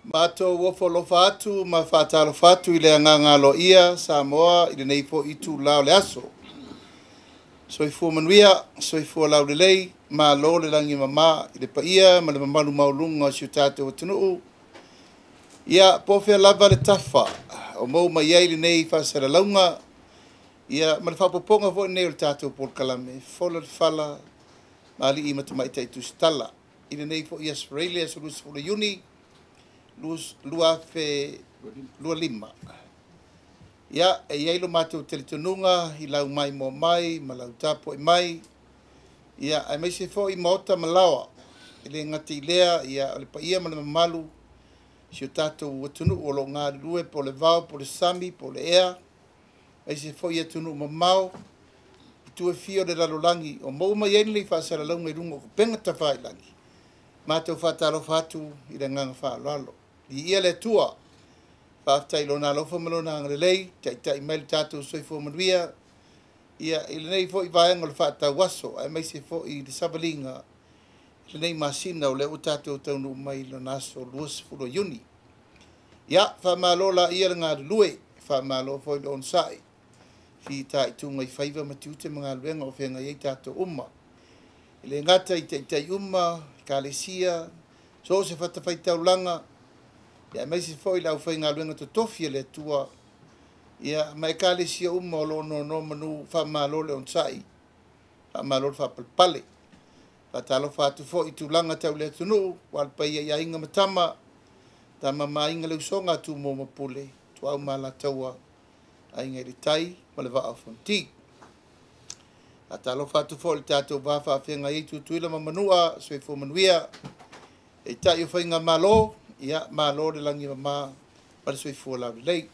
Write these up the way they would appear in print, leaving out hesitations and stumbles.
Matou ofo alofa atu ma faatalofa atu i le agaga aloaia Samoa i lenei foi itula o le aso. Soifua manuia, soifua laulelei, malo le lagi e mama i le paia ma le mamalu maualuga o si o tatou atunuu. Ia, po o fea lava le tafa o maua mai ai lenei faasalalauga, ia ma le faaopoopoga foi lenei o le tatou polokalame, Fola le Fala ma Alii ma Tamaitai Tusitala i lenei foi Aso Faraile, aso 20 Iuni 2025. Ia, e i ai lo matou talitonuga i lau maimoa mai ma lau tapuai mai, ia, aemaise foi maota ma laoa, e le gata i lea, ia, o le paia ma le mamalu si o tatou atunuu o lo o galulue po o le vao, po o le sami, po o le ea, aemaise foi atunuu mamao, i itu e fia o le lalolagi o maua mai ai lenei faasalalauga i luga o upega tafailagi. Matou faatalofa atu i le agaga faaaloalo. Viia le Atua, faafetai i Lona alofa ma Lona agalelei, taitai mai le tatou soifua manuia, ia, i lenei foi vaega o le faatauaso, aemaise foi i le savaliga i lenei masina o lea ua tatou taunuu mai i lona aso 20 o Iuni. Ia, faamalo laia le galulue, faamalo foi le onosai, fitaituga i faiva ma tiute ma galuega o feagai ai tatou uma. E le gata i taitai uma, ekalesia, so o se fatafaitaulaga, ia, aemaise foi le aufaigaluega totofi a le Atua, ia, ma ekalesia uma o lo o nonomanu, faamalo le onosai, faamalo le faapalepale. Faatalofa atu foi i tulaga tau le atunuu, aua le paia i Aiga ma Tama, Tama ma Aiga, le Usoga a Tumua ma Pule, Ituau ma Alataua, Aiga i le Tai ma le Vaa o Fonoti. Faatalofa atu foi i le tatou va faafeagai ai Tutuila ma Manua, soifua manuia. Taitai o Faigamalo, ia, malo le lagi e mama ma le soifua laulelei.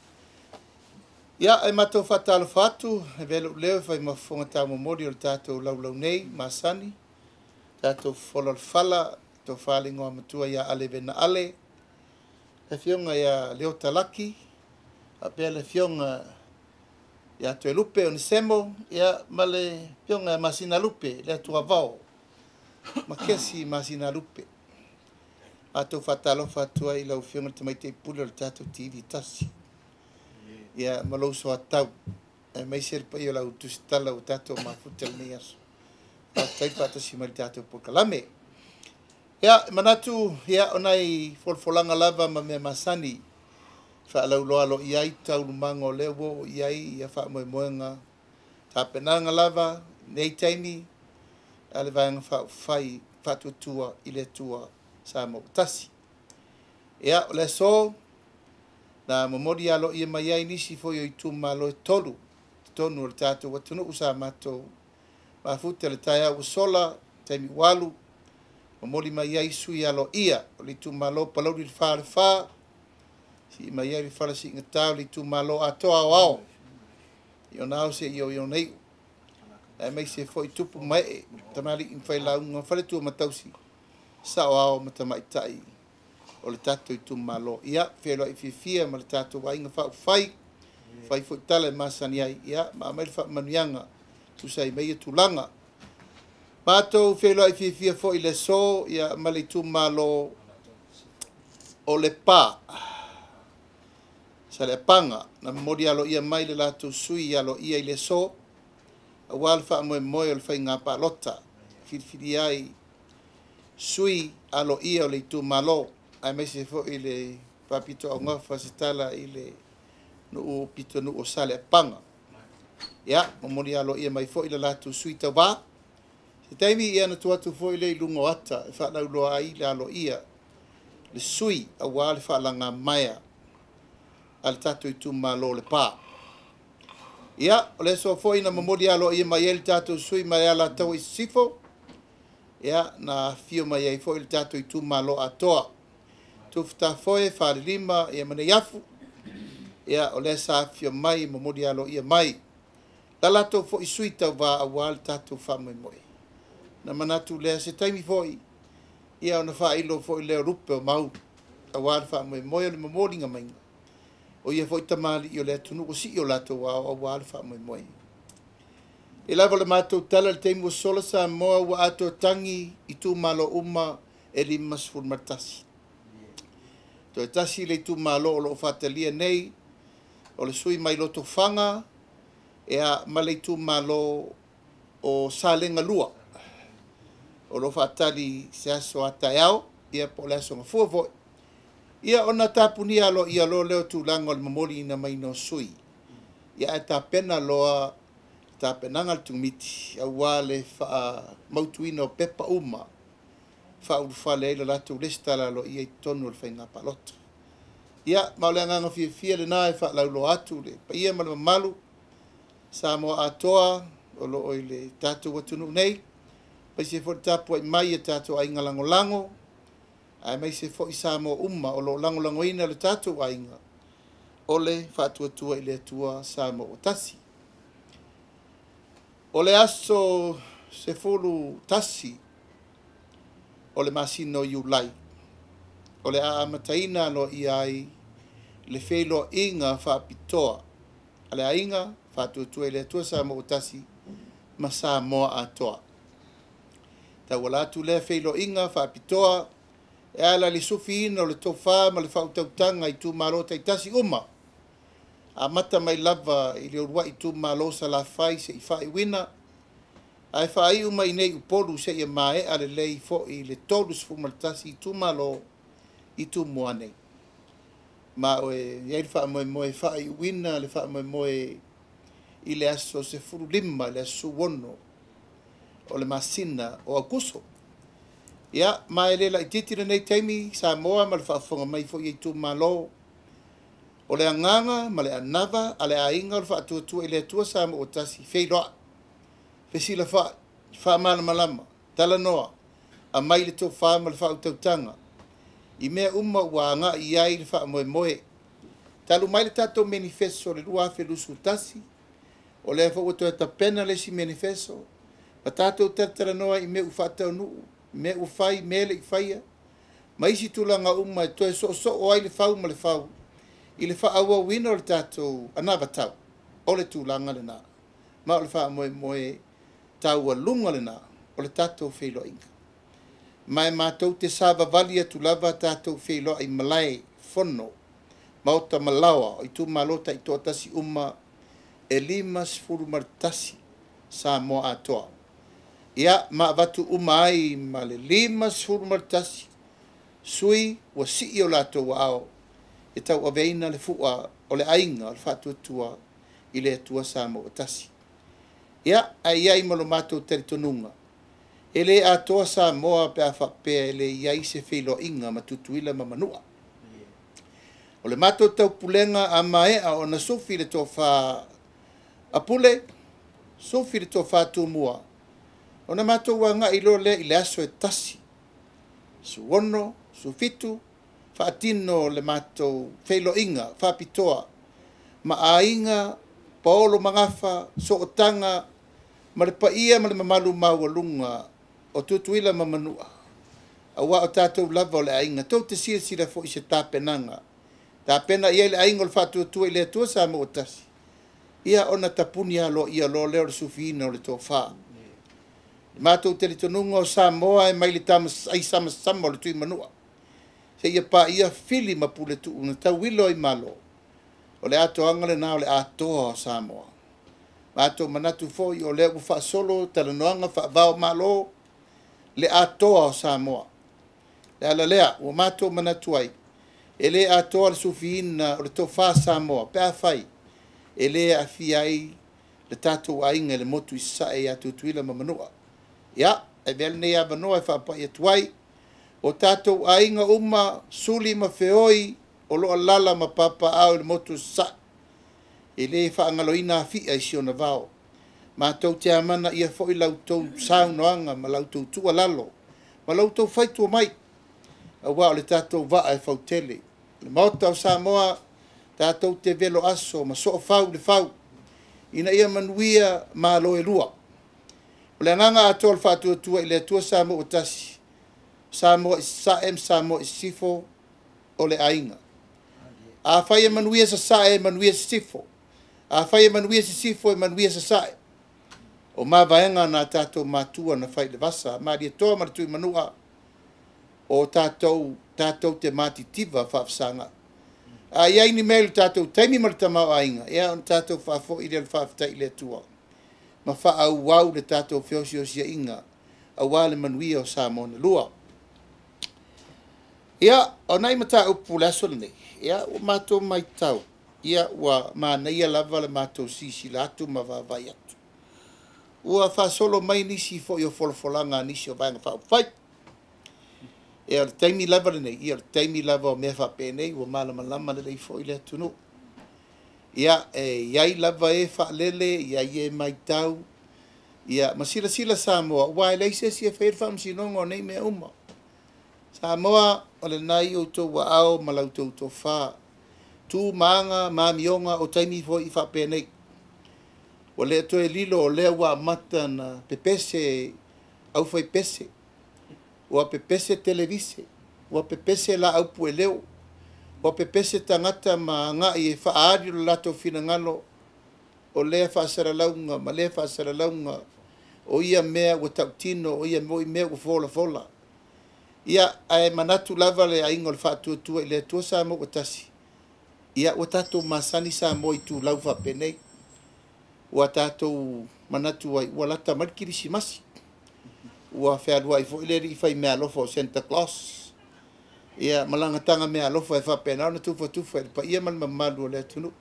Ia, ae matou faatalofa atu, e avea lou leo e fai ma fofoga taumomoli o le tatou laulau nei, masani, tatou fofola o le fala, tofa le igoa matua ia Ale Vena Ale, le afioga ia Leota Laki, faapea le afioga ia Toelupe Onesemo, ia, ma le afioga ia Masina Lupe, le Atuavao, ma Kesi Masina Lupe. Matou faatalofa atu ai i lau afioga i le Tamaitai Pule o le tatou TV tasi, ia, ma lou soatau, aemaise le paia o lau tusitala ua tatou mafuta lenei aso. Faafetai le faatasi mai le tatou polokalame. Ia, manatu, ia, o nai folafolaga lava ma mea masani, faalauloa aloaia ai taualumaga o lea ua oo i ai ia faamoemoega tapenaga lava nei taimi a le Vaega Faaupufai Faatuatua i le Atua Samoa ua Tasi. Ia, o le aso na momoli aloaia mai ai nisi foi o itumalo e 3 totonu o le tatou atunuu sa matou mafuta le taeao ua sola, taimi ua alu, momoli mai ai sui aloaia o le itumalo Palauli le 4 o le 4, sii mai ai le fala siigata o le itumalo atoa aoao i ona ao seia oo i ona iu, aemaise foi tupu ma ee, tamalii ma failauga, faletua ma tausi, saoao ma tamaitai o le tatou itumalo. Ia, feiloai fiafia ma le tatou aiga faaupufai, fai foi tala e masani ai, ia, ma aumai le faamanuiaga, tusa ai ma ia tulaga. Matou feiloai fiafia foi i le aso, ia, ma le itumalo o Lepa, Saleapaga, na momoli aloaia mai le latou sui aloaia i le aso, aua le faamoemoe o le faiga palota, filifilia ai sui aloaia o le itumalo, aemaise foi le faapitoaugafa se tala i le nuu pitonuu o Saleapaga. Ia, momoli aloaia mai foi le latou sui tauva. Se taimi ia na tuu atu foi le i luga o ata e faalauloa ai le aloaia le sui aua le faalagamaea a le tatou itumalo o Lepa. Ia, o le aso foi na momoli aloaia mai ai le tatou sui mai Alataua i Sisifo, ia, na afio mai ai foi le tatou itumalo atoa, Tufutafoe, Falelima, ia, ma Neiafu. Ia, o lea sa afio mai, momoli aloaia mai la latou foi sui tauva aua le tatou faamoemoe. Na manatu lea se taimi foi, ia, ona faailo foi lea o lupe o mau aua le faamoemoe o le momoliga maiga o ia foi tamalii o le atunuu o sii o latou ao aua le faamoemoe. E lava le matou tala i le taimi ua sola Samoa ua atoatagi itumalo uma e 51. Toe tasi le itumalo o loo faatalia nei o le sui mai Lotofaga ma le itumalo o Salega 2 o loo faatali se aso a taeao po o le aso gafua foi ona tapunia aloaia loa lea o tulaga o le momoliina mai o sui ae tapena loa tapenaga a le Komiti aua le faamautuina o pepa uma faaulufale ai le latou resitala aloaia i totonu o le faiga palota. Ma o le agaga fiafia lena e faalauloa atu le paia ma le mamalu Samoa atoa o loo i le tatou atunuu nei, aemaise foi le tapuai mai a tatou aiga lagolago, aemaise foi Samoa uma o loo lagolagoina le tatou aiga o le Faatuatua i le Atua Samoa ua Tasi. O le aso 11 o le masina o Iulai o le a amataina aloaia ai le feiloaiga faapitoa a le aiga Faatuatua i le Atua Samoa ua Tasi ma Samoa atoa. Tauala atu lea feiloaiga faapitoa e ala i le sufiina o le tofa ma le faautautaga i itumalo taitasi uma, amata mai lava i le uluai itumalo o Salafai seia faaiuina, ae faaiu mai nei Upolu seia maea lelei foi le 31 itumalo i Tumua nei. Ma e i ai le faamoemoe e faaiuina le faamoemoe i le aso 15 i le aso 16 o le masina o Aokuso. Ma e le laitiiti lenei taimi Samoa ma le faafofoga mai foi i itumalo, o le agaga ma le anava a le aiga o le Faatuatua i le Atua Samoa ua Tasi, feiloai, fesilafai, faamalamalama, talanoa, aumai le tofa ma le faautautaga i mea uma ua agai i ai le faamoemoe. Talu mai le tatou manifesto o le 2021, o lea foi ua toe tapena le isi manifesto, ma tatou talatalanoa i mea ua faataunuu, mea ua fai, mea le i faia, ma isi tulaga uma e toe soosoo ai le fau ma le fau i le faaauauina o le tatou anavatau. O le tulaga lena, ma o le faamoemoe taualuga lena o le tatou feiloaiga. Ma e matou te savavali atu lava tatou feiloai malae, fono, maota malaoa o itumalo taitoatasi uma e 51 Samoa atoa. Ma avatu uma ai ma le 51 sui ua sii o latou ao e tauaveina le fua o le aiga o le Faatuatua i le Atua Samoa ua Tasi. Ae i ai ma lo matou talitonuga, e le atoa Samoa pe a faapea e le i ai se feiloaiga ma Tutuila ma Manua. O le matou taupulega a maea ona sufi le tofa a Pule, sufi le tofa Tumua, ona matou agai loa lea i le aso e 1, 16, 17, faatino le matou feiloaiga faapitoa ma aiga paolo magafa, sootaga ma le paia ma le mamalu maualuga o Tutuila ma Manua, aua o tatou lava o le aiga. Tou te silasila foi i se tapenaga, tapena i ai le aiga o le Faatuatua i le Atua Samoa ua Tasi, ona tapuni aloaia loa lea o le sufiina o le tofa. Le matou talitonuga o Samoa e mai le ai samasama o le Tuimanua, seia paia Fili ma Puletuu na tauilo ai Malo, o le atoaga lena o le atoa o Samoa. Matou manatu foi o lea ua faasolo talanoaga faavao Malo le atoa o Samoa. Le ala lea ua matou manatu ai, e le atoa le sufiina o le tofa Samoa pe afai e le aafia ai le tatou aiga i le motu i Sasae ia Tutuila ma Manua. E avea lenei avanoa e faapai atu ai o tatou aiga uma, suli ma feoi o loo alala ma papaao i le motu i Sasae, e le faagaloina afia i si ona vao. Matou te amana ia foi lautou saunoaga ma lautou tuualalo ma lautou faitua mai, aua o le tatou vaa e fautele. Le Maota o Samoa, tatou te velo aso ma soofau le fau, ina ia manuia malo e lua. O le agaga atoa o le Faatuatua i le Atua Samoa ua Tasi, Samoa i Sasae ma Samoa i Sisifo, o le aiga. Afai e manuia Sasae, e manuia Sisifo. Afai e manuia Sisifo, e manuia Sasae. O mavaega na tatou matua na fai i le vasa, Malietoa ma le Tuimanua, o tatou tatou te matitiva faafesagai. A i ai ni mea i le tatou taimi ma le tamaoaiga, ia ona tatou faafoi lea o le faafetai i le Atua ma faaauau le tatou feosiosiaiga aua le manuia o Samoa na lua. Ia, o nai mataupu o le aso lenei, ia ua matou matau, ia ua manaia lava le matou silasila atu ma vaavaai atu. Ua faasolo mai nisi foi o folafolaga a nisi o Vaega Faaupufai. Ia o le taimi lava lenei, ia o le taimi lava o mea faapenei ua malamalama lelei foi le atunuu. Ia, e i ai lava e faalele, e i ai e matau, ia ma silasila Samoa, aua e leai se isi e faia le faamasinoga o nei mea uma. Samoa, o lena e i outou aao ma la outou tofa, tu ma aga ma amioga o taimi foi faapenei. Ua le toe lilo o lea ua amata ona pepese aufaipese, ua pepese televise, ua pepese laau pueleo, ua pepese tagata ma agai e faaali lo latou finagalo o lea faasalalauga ma lea faasalalauga o ia mea ua tautino, o ia foi mea ua folafola. Ia, ae manatu lava le aiga o le Faatuatua i le Atua Samoa ua tasi, ia ua tatou masani Samoa i itulau faapenei. Ua tatou manatu ai ua lata mai le Kerisimasi, ua fealuai foi le alii faimeaalofa o Santa Claus, ia ma lana taga meaalofa e faapena ona tufatufa i le paia ma le mamalu o le atunuu.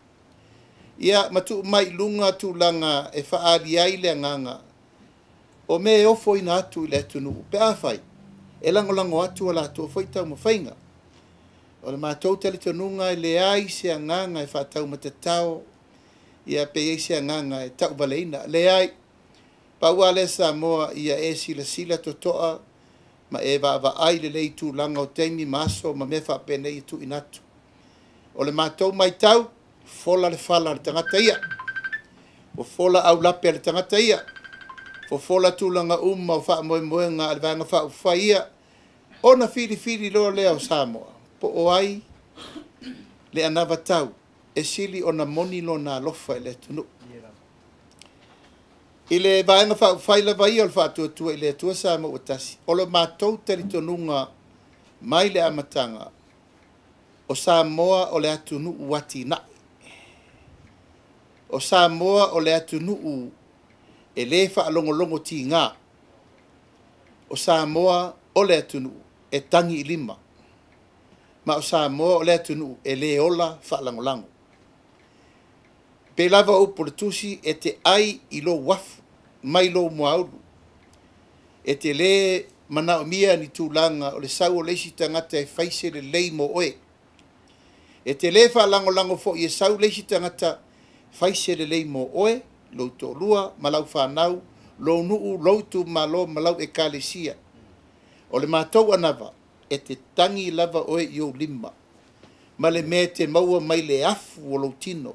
Ia ma tuu mai i luga tulaga e faaali ai le agaga o mea e ofoina atu i le atunuu pe afai e lagolago atu a latou foi taumafaiga. O le matou talitonuga e leai se agaga e faataumatatao ia pe i ai se agaga e tauvaleina. Leai, pau lava lea Samoa ia e silasila totoa ma e vaavaai lelei i tulaga o taimi ma aso ma mea faapenei e tuuina atu. O le matou matau, fola le fala a le tagata ia, ua fola aulape a le tagata ia, fofola tulaga uma o faamoemoega a le Vaega Faaupufai ia, ona filifili loa lea o Samoa po o ai le anavatau e sili ona moni lona alofa i le atunuu. I le Vaega Faaupufai lava ia o le Faatuatua i le Atua Samoa ua tasi, o le matou talitonuga mai le amataga, o Samoa o le atunuu atinae. O Samoa o le atunuu e le faalogologo tiga. O Samoa o le atunuu e tagi i lima. Ma o Samoa o le atunuu e le ola faalagolago. Pei lava o upu o le Tusi, e te ai i lou afu mai lou muaulu. E te le manaomia ni tulaga o le sau o le isi tagata e fai se lelei mo oe. E te le faalagolago foi e sau le isi tagata fai se lelei mo oe, lou toalua ma lau fanau, lou nuu, lou itumalo ma lau ekalesia. O le matou anava, e te tagi lava oe i ou lima, ma le mea e te maua mai le afu o lou tino,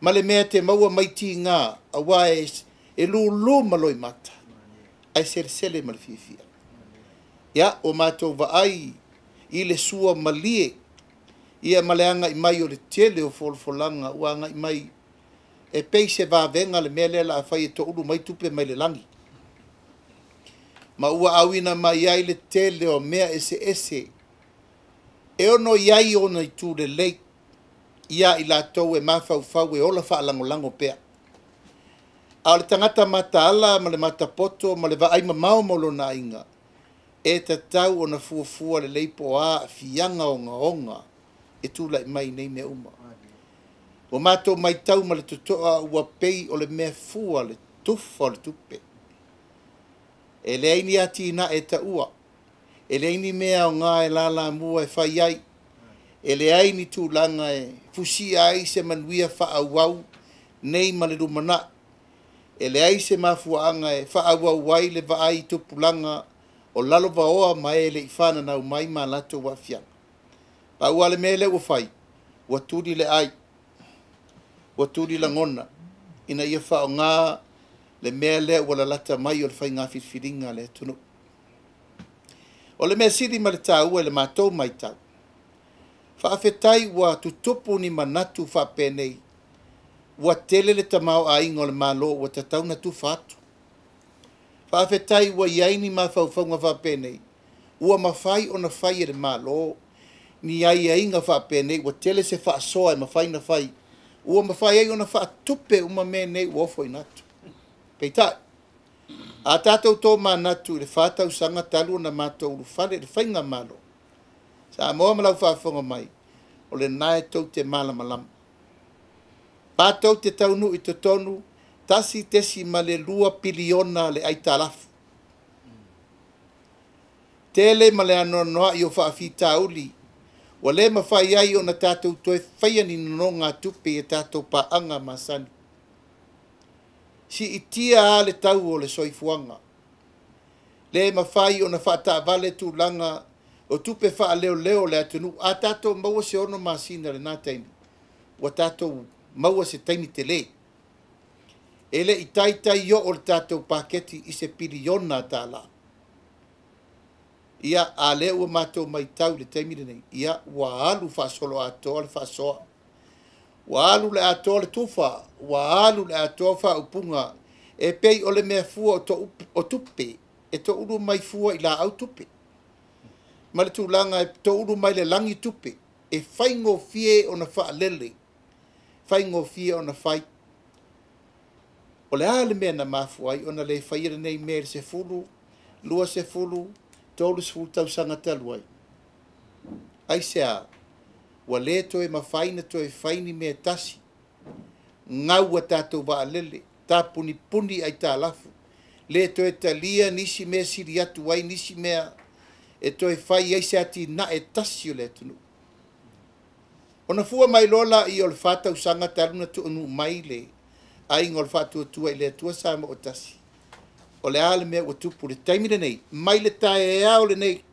ma le mea e te maua mai tiga, aua e lulu ma loimata, ae selesele ma le fiafia. Ia, ua matou vaai i le sua malie, ia ma le agai mai o le tele o folafolaga ua agai mai e pei se vavega le mea lea o le a fai e toulu mai tupe mai le lagi. Ma ua auina mai ai le tele o mea eseese e ono i ai ona itu lelei ia i latou e mafaufau e ola faalagolago pea. A o le tagata mataala ma le matapoto ma le vaai mamao mo lona aiga, e tatau ona fuafua lelei po o a aafiaga ogaoga e tulai mai nei mea uma. Ua matou matau ma le totoa ua pei o le mea fua le tufa o le tupe. E leai ni atinae e taua, e leai ni mea aoga e lalamua e fai ai, e leai ni tulaga e fusia ai se manuia faaauau nei ma le lumanai, e leai se mafuaaga e faaauau ai le vaai i tupulaga o lalovaoa ma e le i fananau mai ma latou aafiaga. Pau lava le mea lea ua fai, ua tuli le ai, ua tuli lagona, ina ia faaaoga le mea lea ua lalata mai o le faiga filifiliga a le atunuu. O le mea sili ma le taua i le matou matau, faafetai ua tutupu ni manatu faapenei, ua tele le tamaoaiga o le Malo ua tatau ona tufa atu. Faafetai ua i ai ni mafaufauga faapenei, Ua mafai ona fai e le Malo ni aiaiga faapenei, ua tele se faasoa e mafai ona fai, ua mafai ai ona faatupe uma mea nei ua ofoina atu. Peitai, a tatou tomanatu i le 4 tausaga talu ona matou ulufale i le faigamalo, Samoa ma lau faafofoga mai, o lena e tou te malamalama. Matou te taunuu i totonu 1.2 piliona le aitalafu. Tele ma le anoanoai o faafitauli, ua le mafai ai ona tatou toe faia ni nonogatupe i a tatou paaga masani. Siitia lava le tau o le soifuaga. Le mafai ona faataavale tulaga o tupe faaleoleo o le atunuu. A tatou maua se 6 masina lena taimi, ua tatou maua se taimi tele. E le i taitai oo le tatou paketi i se piliona tala. Ia, a lea ua matou matau i le taimi lenei, ia, ua alu faasoloatoa le faasoa. Ua alu le atoa le tufa, ua alu le atoa faaupuga, e pei o le mea fua o tupe, e toulu mai fua i laau tupe. Ma le tulaga e toulu mai le lagi tupe, e faigofie ona faalele, faigofie ona fai. O le a le mea na mafua ai ona le faia lenei mea i le 10, 20, 30 tausaga talu ai. Aisea, ua le toe mafai na toe fai ni mea tasi, gau a tatou vaalele, tapunipuni aitalafu, le toe talia nisi mea sili atu ai nisi mea e toe fai ai se atinae tasi o le atunuu. Ona fua mai loa laia o le 4 tausaga talu na tuunuu mai le aiga o le Faatuatua i le Atua Samoa tasi. O le a le mea ua tupu i le taimi lenei, mai le taeao lenei,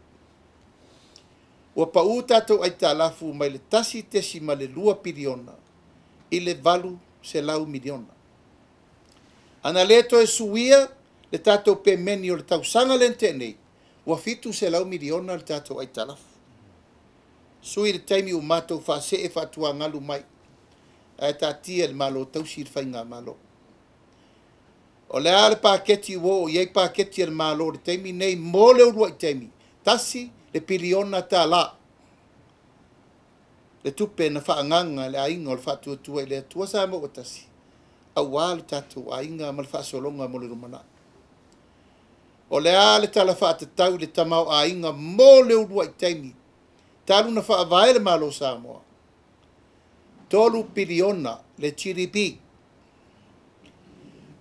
ua pau tatou aitalafu mai le 1.2 piliona i le 800 miliona. Ana le toe suia le tatou pemeni o le tausaga lea na tea nei, ua 700 miliona le tatou aitalafu. Sui le taimi ua matou faasee faatuagalu mai, ae taatia le Malo tausi le faigamalo. O le a le paketi ua oo i ai paketi a le Malo i le taimi nei mo le uluai taimi, 1 piliona tala. Le tupe na faagaga le aiga o le Faatuatua i le Atua Samoa tasi, aua le tatou aiga ma le faasologa mo le lumanai. O le a le tala faatatau i le tamaoaiga mo le uluai taimi, talu na faavae le Malo Samoa, 3 piliona le GDP,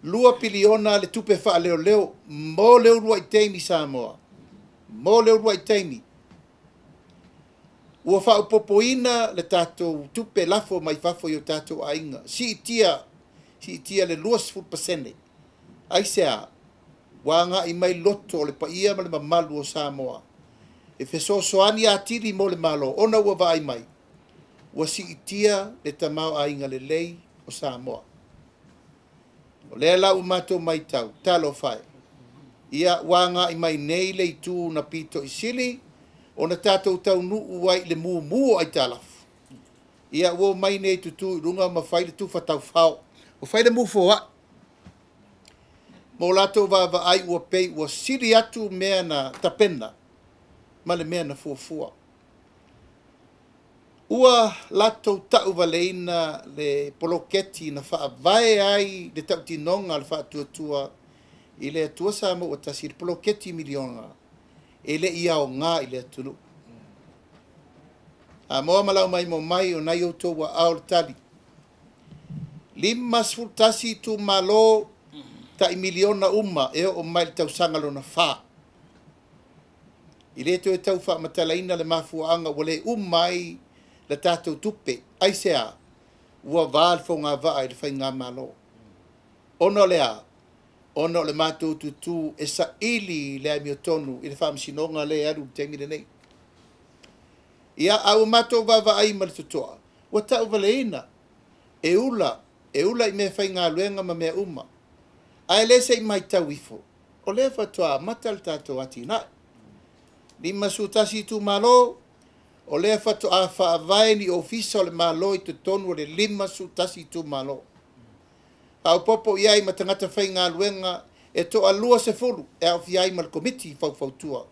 2 piliona le tupe faaleoleo mo le uluai taimi Samoa, mo le uluai taimi. Ua faaopopoina le tatou tupe lafo mai fafo i o tatou aiga, siitia, siitia le 20%. Aisea, ua agai mai loto o le paia ma le mamalu o Samoa, e fesoasoani atili mo le Malo, ona ua vaai mai, ua siitia le tamaoaiga lelei o Samoa. O lea la ua matou matau, talofa e, ia ua agai mai nei le itu na pito i sili, ona tatou taunuu ai i le mumu o aitalafu. Ia ua mai nei tutu i luga ma fai le tufa taufao, ua fai le mufoai. Mo latou vaavaai ua pei ua sili atu mea na tapena ma le mea na fuafua. Ua latou tauvaleina le poloketi na faavae ai le tautinoga o le Faatuatua i le Atua Samoa tasi, le poloketi miliona e le i aoga i le atunuu. Samoa ma lau maimoa mai o nai outou aao le tali. 51 itumalo tai miliona uma e oo mai le tausaga lona 4. I le toe tau faamatalaina le mafuaaga ua le uma ai le tatou tupe. Aisea, ua va le fogavaa i le faigamalo. Ona o le a? Ona o le matou tutu e saili le amiotonu i le faamasinoga lea e alu i le taimi lenei. Ia, a ua matou vaavaai ma le totoa, ua tauvaleina, e ula i mea faigaluega ma mea uma. Ae le se i matau ifo, o lea faatoa amata le tatou atinae. 51 itumalo, o lea faatoa faavae ni ofisa o le Malo i totonu o le 51 itumalo. Faaopoopo i ai ma tagata faigaluega e toa 20 e aofia ai ma le komiti faufautua.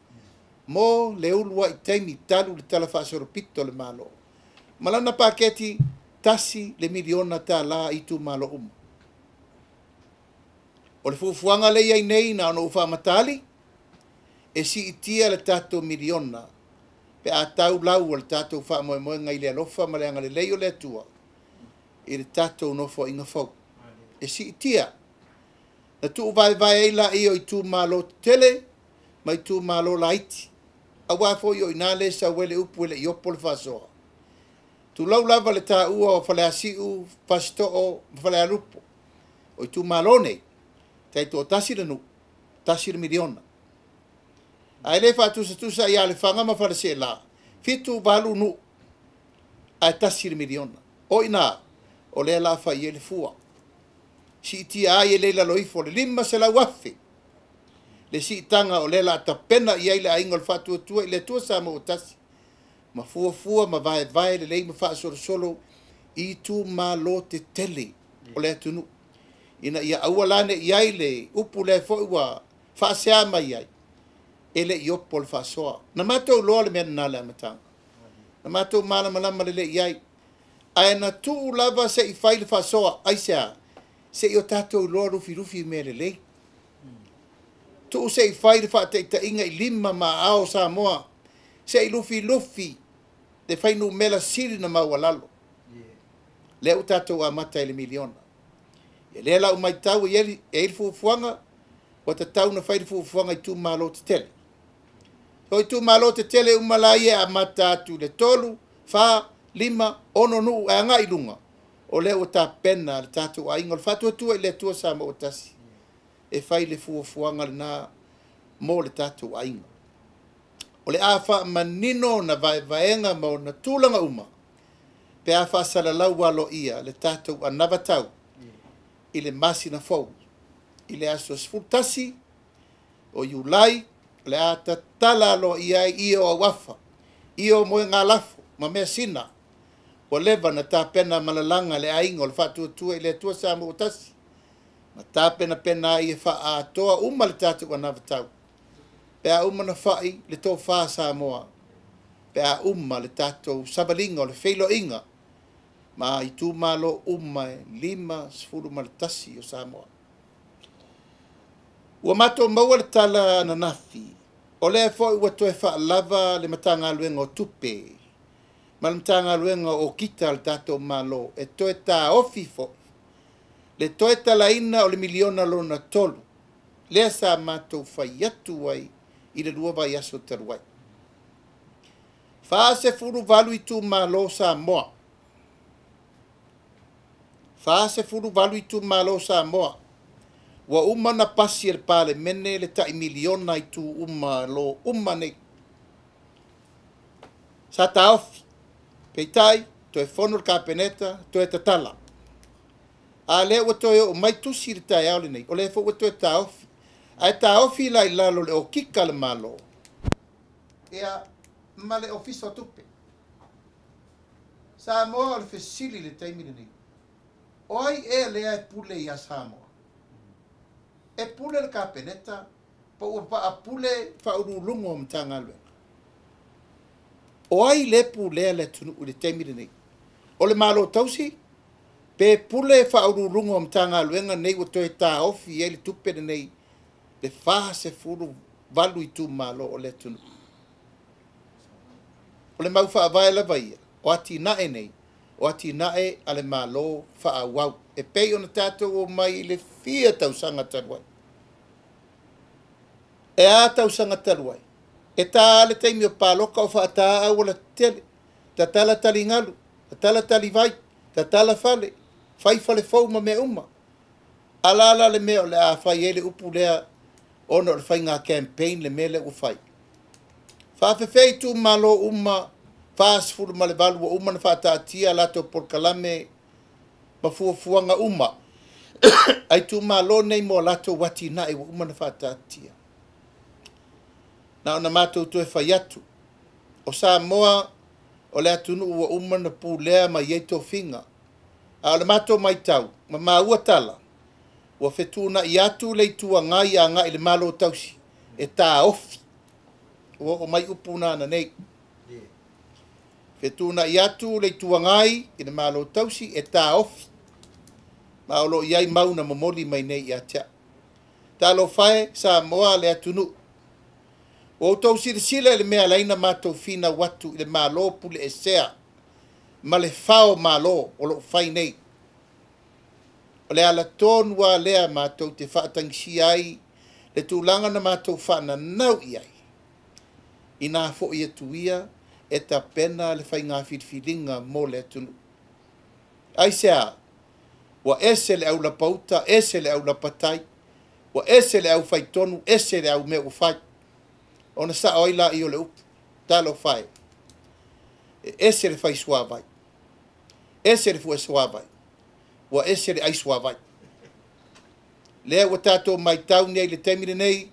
Mo le uluai taimi talu le tala faasolopito o le Malo. Ma lana paketi $1 miliona i itumalo uma. O le fuafuaga lea e i ai nei na ona ou faamatali, e siitia le tatou miliona pe a tau lau o le tatou faamoemoega i le alofa ma le agalelei o le Atua i le tatou nofoaiga fou. E siitia. Na tuuvaevae ai laia o itumalo tetele ma itumalo laiti. Aua foi o i ina lea e sau ai le upu e le i opo le faasoa. Tulou lava le taua o Faleasiu, Fasitoo ma Falealupo. O itumalo nei, taitoatasi le nuu, $1 miliona. Ae le faatusatusa ia Lefaga ma Faleaseela, 7, 8 nuu, ae $1 miliona. O i ina, o lea la fai ai le fua. Siitia ai e le i lalo ifo le 500,000. Le siitaga o lea la tapena i ai le aiga o le Faatuatua i le Atua Samoa ua tasi. Ma fuafua ma vaevae lelei ma faasolosolo i itumalo tetele o le atunuu. Ina ia aua la ne i ai le upu lea foi ua faasea mai ai, e le i opo le faasoa. Na matou iloa le mea lena i le amataga. Na matou malamalama lelei i ai. Ae na tuu lava se i fai le faasoa, aisea, se i o tatou iloa lufilufi mea lelei. Tuu se i fai le faataitaiga i lima ma aao o Samoa, se i lufilufi le fuainumera sili na maualalo. Lea ua tatou amata i le miliona. Ia lea la ua matau e i ai le fuafuaga, ua tatau ona fai le fuafuaga i itumalo tetele. O itumalo tetele uma la ia e amata atu i le 3, 4, 5, 6 nuu e agai i luga, o lea ua tapena le tatou aiga o le Faatuatua i le Atua Samoa ua tasi e fai le fuafuaga lena mo le tatou aiga. O le a faamanino ona vaevaega ma ona tulaga uma pe a faasalalau aloaia le tatou anavatau i le masina fou i le aso 11 o Iulai, o le a tatala aloaia ai ia o auafa, ia o moegalafo ma measina ua leva na tapena malalaga le aiga o le Faatuatua i le Atua Samoa ua tasi ma tapenapena ai e faaatoa uma le tatou anavatau pe a uma na fai le tofa Samoa, pe a uma le tatou savaliga o le feiloaiga ma itumalo uma e 51 o Samoa. Ua matou maua le tala ananafi, o lea foi ua toe faalava le Matagaluega o Tupe ma le Matagaluega o Okika a le tatou Malo e toe taofi foi le toe talaina o le miliona lona 3, lea sa matou fai atu ai i le 2 vaiaso talu ai. 48 itumalo Samoa. 48 itumalo Samoa. Ua uma na pasi e le Palemene le tai miliona i tu uma lo uma nei. Sa taofi, peitai, toe fono le Kapeneta, toe tatala. A lea ua toe oo mai tusi le taeao lenei, o lea foi ua toe taofi. Ae taofi la i lalo le okika le Malo, ia ma le Ofisa o Tupe. Samoa o le fesili le taimi lenei. O ai ea lea e pule ia Samoa? E pule le Kapeneta, po ua paapule faauluuluga o Matagaluega. O ai le pulea le atunuu i le taimi lenei? O le Malo tausi, pe pule faauluuluga o Matagaluega nei ua toe taofi ai le tupe lenei le 48 itumalo o le atunuu. O le mau faavae lava ia, o atinae nei, o atinae a le Malo faaauau. E pei ona tatou o mai i le fia tausaga talu ai. E a tausaga talu ai? E tā le taimi o paloka o faata auala tetele, tatala taligalu, tatala talivai, tatala fale, fai fale fou ma mea uma. Ala la le mea o le a fai ai le upu lea ona o le faiga campaign le mea lea ua fai. Faafefea itumalo uma 48 ua uma na faataatia latou polokalame ma fuafuaga uma a itumalo nei mo latou atinae ua uma na faataatia. Na ona matou toe fai atu, o Samoa o le atunuu ua uma na pulea mai ai tofiga. A o le matou matau ma maua tala, ua fetuunai atu le Itu Agai agai i le Malo tausi e taofi. Ua oo mai upu na ananei. Fetuunai atu le Itu Agai i le Malo Tausi e taofi ma o lo o i ai mau na momoli mai nei ia te au. Talofa e Samoa le atunuu. Ua outou silasila i le mea e ala ai ona matou finau atu i le Malo pule esea ma le fao malo o lo o fai nei. O le ala tonu lava lea matou te faatagisia ai le tulaga na matou faananau i ai, ina foi atu ia e tapena le faiga filifiliga mo le atunuu. Aisea? Ua ese le aulapauta, ese le aulapatai, ua ese le aufaitonu, ese le aumea ua fai. Ona sao ai laia o le upu, talofa e, e ese le faisuavai, ese le fuesuavai, ua ese le aisuavai. Lea ua tatou matau nei i le taimi lenei,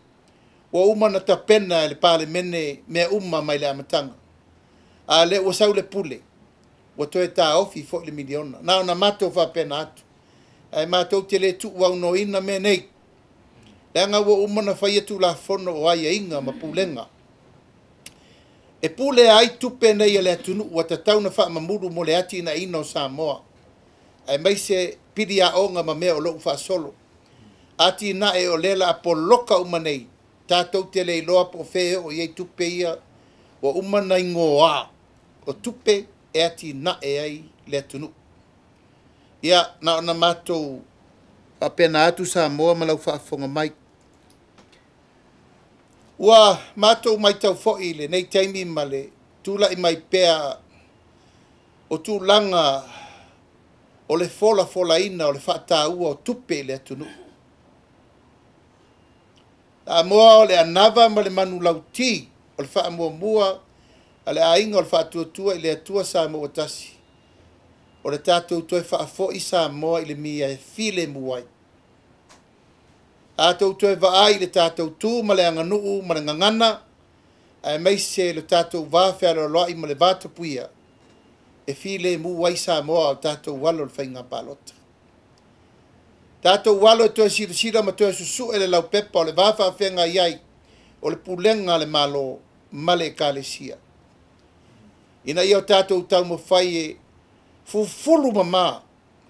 ua uma ona tapena e le Palemene mea uma mai le amataga. A lea ua sau le pule, ua toe taofi foi le miliona. Na ona matou faapena atu, ae matou te le tuuaunoaina mea nei, leaga ua uma ona faia Tulafono o aiaiga ma pulega. E pule ai tupe nei a le atunuu ua tatau ona faamamulu mo le atinaeina o Samoa, aemaise pili aoga ma mea o lo o faasolo. Atinae o lea o le a poloka uma nei, tatou te le iloa po o fea e oo i ai tupe ia, ua uma ona igoa o tupe e atinae ai le atunuu. Ia, na ona matou faapena atu Samoa ma lau faafofoga mai. Ua matou matau foi i lenei taimi ma le tulai mai pea o tulaga o le folafolaina o le faataua o tupe i le atunuu. Samoa o le anava ma le manulauti o le faamuamua a le aiga o le Faatuatua i le Atua Samoa ua tasi, o le tatou toe faafoi Samoa i le mea e filemu ai. A tou toe vaai i le tatou tu ma le aganuu ma le gagana, aemaise le tatou va fealoaloai ma le va tapuia, e filemu ai Samoa o tatou alo i le faiga palota. Tatou alo e toe silasila ma toe susue le laupepa o le va faafeagai ai o le pulega a le Malo ma le Ekalesia, ina ia o tatou taumafai e fufulu mama,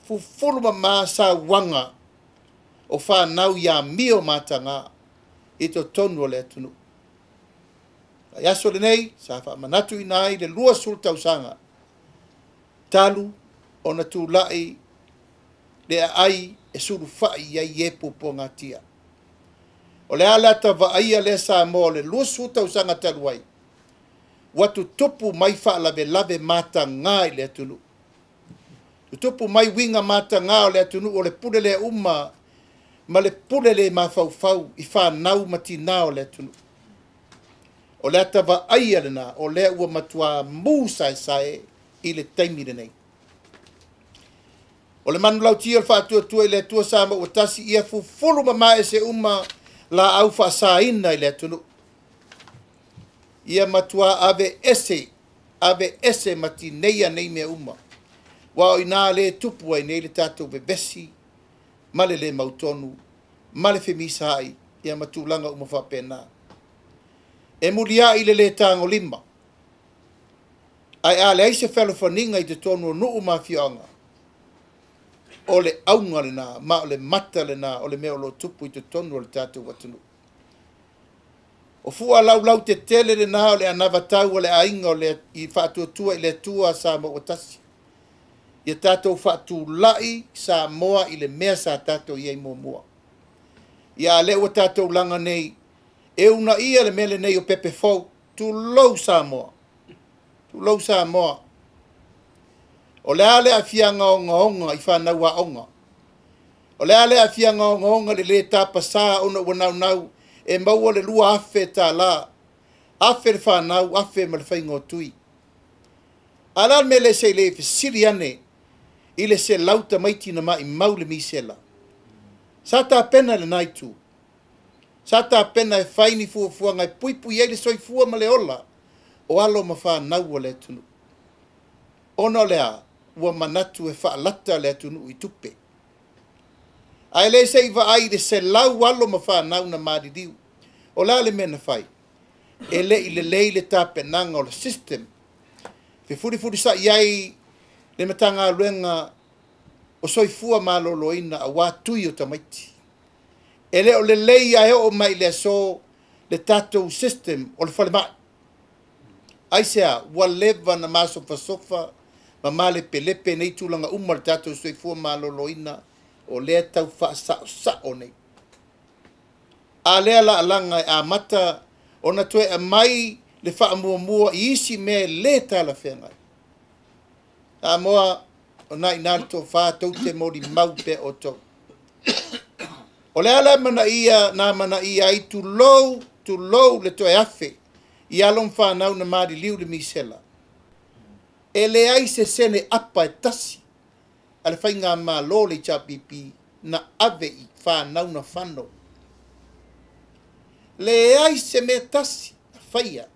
fufulu mama sauaga o fanau i amio mataga i totonu o le atunuu. Ai aso lenei, sa faamanatuina ai le 20 tausaga talu ona tulai le aai e sulufai i ai e puapuagatia. O le a le ata vaaia lea Samoa o le 20 tausaga talu ai, ua tutupu mai faalavelave mataga i le atunuu. Tutupu mai uiga mataga o le atunuu o le pule le uma ma le pule le mafaufau i fanau ma tinā o le atunuu. O le ata vaaia lena o lea ua matua mu saesae i le taimi lenei. O le manulauti o le Faatuatua i le Atua Samoa ua tasi, ia fufulu mama ese uma laau faasaina i le atunuu. Ia matua ave ese ma tineia nei mea uma. Ua o ina le tupu ai nei le tatou vevesi ma le le mautonu ma le femisaai ia ma tulaga uma faapena. E muliai le le tagolima, ae a leai se fealofaniga i totonu o nuu ma afioaga, o le auga lena ma o le mata lena o le mea o lo o tupu i totonu o le tatou atunuu. O fua laulau tetele lena o le anavatau o le aiga o le i Faatuatua i le Atua Samoa ua tasi. Ia tatou faatulai Samoa i le mea sa tatou i ai muamua. Ia a lea ua tatou laga nei, e uunaia le mea lenei o pepe fou, tulou Samoa, tulou Samoa. O le a le aafiaga ogaoga i fanau aoga. O le a le aafiaga ogaoga le le tapasā ona ua naunau e maua le 2,000 tālā, 1,000 le fanau, 1,000 ma le faiga o tui. A la le mea le se i le fesili ane i le 100 tamaiti na maimau le misela. Sa tapena lena itu. Sa tapena e fai ni fuafuaga e puipui ai le soifua ma le ola o alo ma fanau o le atunuu. Ona o le a, ua manatu e faalata le atunuu i tupe. Ae le se i vaai i le 100 alo ma fanau na maliliu. O le a le mea na fai? E le i lelei le tapenaga o le system. Fefulifulisa'i ai le Matagaluega o Soifua Maloloina auā tui o tamaiti. E le o lelei lava e oo mai i le aso le tatou system o le falemai. Aisea? Ua leva ona masofasofa ma malepelepe nei tulaga uma o le tatou soifua maloloina o lea e tau faasaosao nei. A lea laalaga e amata ona toe aumai le faamuamua i isi mea e le talafeagai. Samoa, o na ina le tofa tou te molimau pea outou. O le ala manaia na manaia ai tulou, tulou le toe afe i alo ma fanau na maliliu le misela. E leai se sene apa e tasi a le faigamalo le HRPP na ave i fanau na fano. Leai se mea tasi na faia.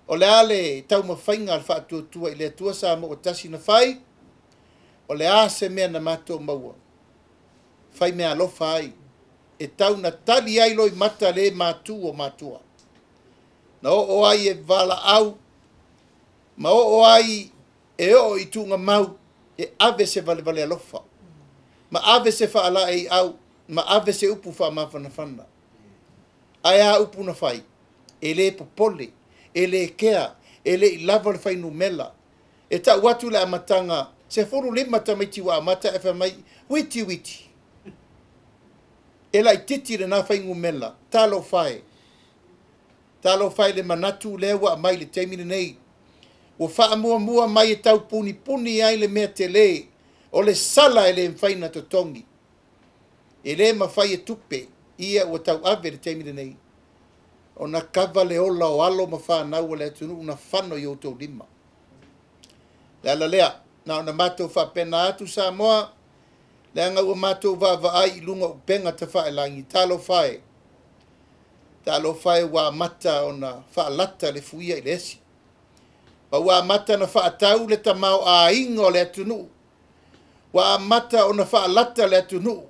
O le a le taumafaiga a le Faatuatua i le Atua Samoa ua Tasi na fai? O le a se mea na matou maua? Fai mea alofa ai e tau na tali ai loimata le matu o matua. Na oo ai e valaau ma oo ai e oo i tuugamau e ave se valevale alofa ma ave se faalaeiau ma ave se upu faamafanafana. Ae a upu na fai? E le popole, e le kea, e le i lava le fuainumera. E tau atu le amataga, 15 tamaiti ua amata ae fai mai, witi witi. E laitiiti lena fuainumera. Talofa e. Talofa e le manatu lea ua aumai i le taimi lenei. Ua faamuamua mai e tau punipuni ai le mea tele o le sala e le mafai ona totogi. E le mafai e tupe ia ua tauave i le taimi lenei ona kava le ola o alo ma fanau o le atunuu na fano i outou lima. Le ala lea, na ona matou faapena atu Samoa, leaga ua matou vaavaai i luga o upega tafailagi, talofa e, talofa e ua amata ona faalata le fuia i le esi. Ma ua amata ona faatau le tamaoaiga o le atunuu. Ua amata ona faalata le atunuu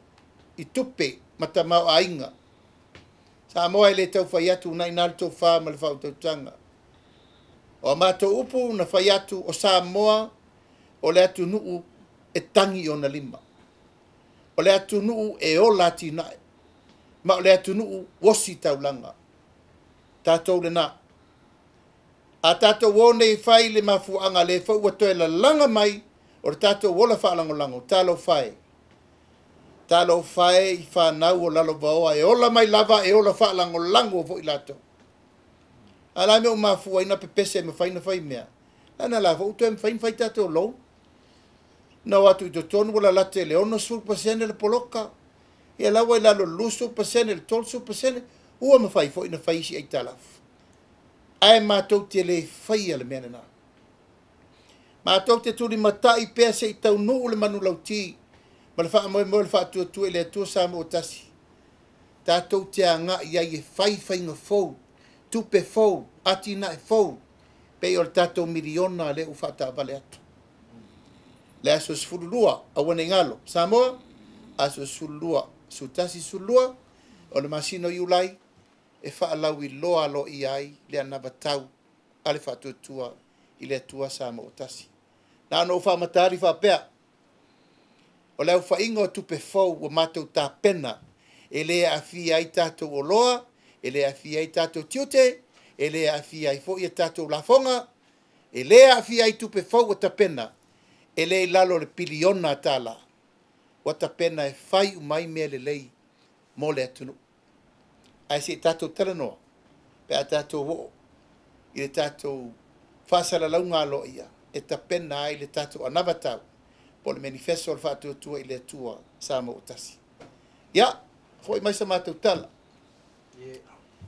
i tupe ma tamaoaiga. Samoa e le tau fai atu na ina le tofa ma le faautautaga. O a matou upu na fai atu o Samoa o le atunuu e tagi i ona lima. O le atunuu e ola atinae. Ma o le atunuu osi taulaga. Tatou lena. A tatou o nei fai le mafuaaga lea foi ua toe lalaga mai o le tatou ola faalagolago, talofa e. Talofa e i fanau o lalovaoa e ola mai lava e ola faalagolago foi latou. A la mea ua mafua ai na pepese e mafai ona fai mea. Lana la foi ua toe mafai ona fai tatou loan. Na o atu i totonu ua lalata i le 60% le poloka. Ia la ua i lalo i le 20% le 30% ua mafai foi ona fai isi aitalafu. Ae matou te le faia le mea lena. Matou te tulimatai pea se i taunuu le manulauti ma le faamoemoe o le Faatuatua i le Atua Samoa Tasi. Tatou te agai ai e fai faiga fou, tupe fou, atinae fou, pei o le tatou miliona lea ua faataavale atu. Le aso 12, aua ne i galo, Samoa, aso 12, 11, 12 o le masina o Iulai, e faalauiloa aloaia ai le anavatau a le Faatuatua i le Atua Samoa Tasi. Na ona ou faamatali faapea, o le aofaiga o tupe fou ua matou tapena, e le aafia ai tatou oloa, e le aafia ai tatou tiute, e le aafia ai foi a tatou lafoga, e le aafia ai tupe fou ua tapena, e le i lalo o le piliona tala, ua tapena e fai uma ai mea lelei mo le atunuu. Ae se i tatou talanoa, pe a tatou oo i le tatou faasalalauga aloaia e tapena ai le tatou anavatau po o le manifesto o le Faatuatua i le Atua Samoa Tasi. Ia, foi mai sa matou tala.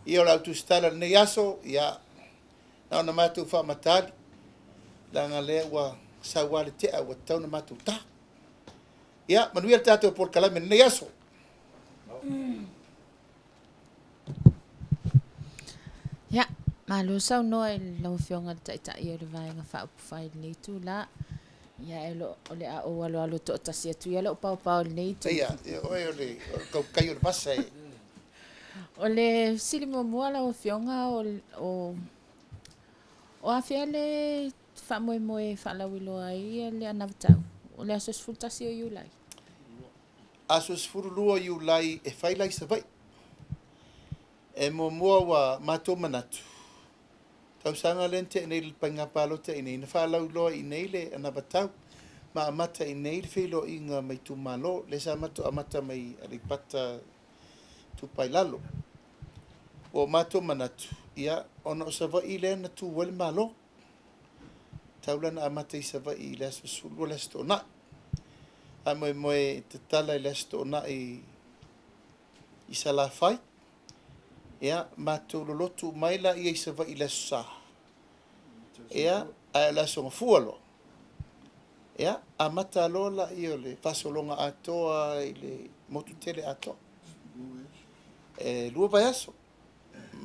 Ia o le autusitala lenei aso, ia, na ona matou faamatali, leaga lea ua saua le tea ua tatau ona matou ta. Ia, manuia le tatou polokalame lenei aso. Ia, malo saunoa i lau Afioga i le Taitai o le Vaega Faaupufai i lenei itula. Ia, e lo, o le a ou aloalo toatasi atu ia lou paopao i lenei itu. Ia, ia oe o le tautai o le vasa e. O le fesili muamua lau Afioga, o afea le faamoemoe e faalauiloa ai le anavatau? O le aso 11 o Iulai. Aso 12 o Iulai e fai la i Savaii. E muamua ua matou manatu, tausaga lea na tea nei i le faiga palota i inei, na faalauiloa i inei le anavatau, ma amata i inei le feiloaiga ma itumalo, lea sa matou amata mai Aleipata Itupa i Lalo. Ua matou manatu, ia, ona o Savaii lea na tu ai le Malo. Tau la na amata i Savaii i le aso 12 le Aso Toonai. Faamoemoe e tatala i le Aso Toonai i Salafai. Ia, matou lolotu mai laia i Savaii i le Aso Sa. Ia, ae o le Aso Gafua loa. Ia, amata loa laia o le faasologa atoa i le motu tele atoa. E 2 vaiaso.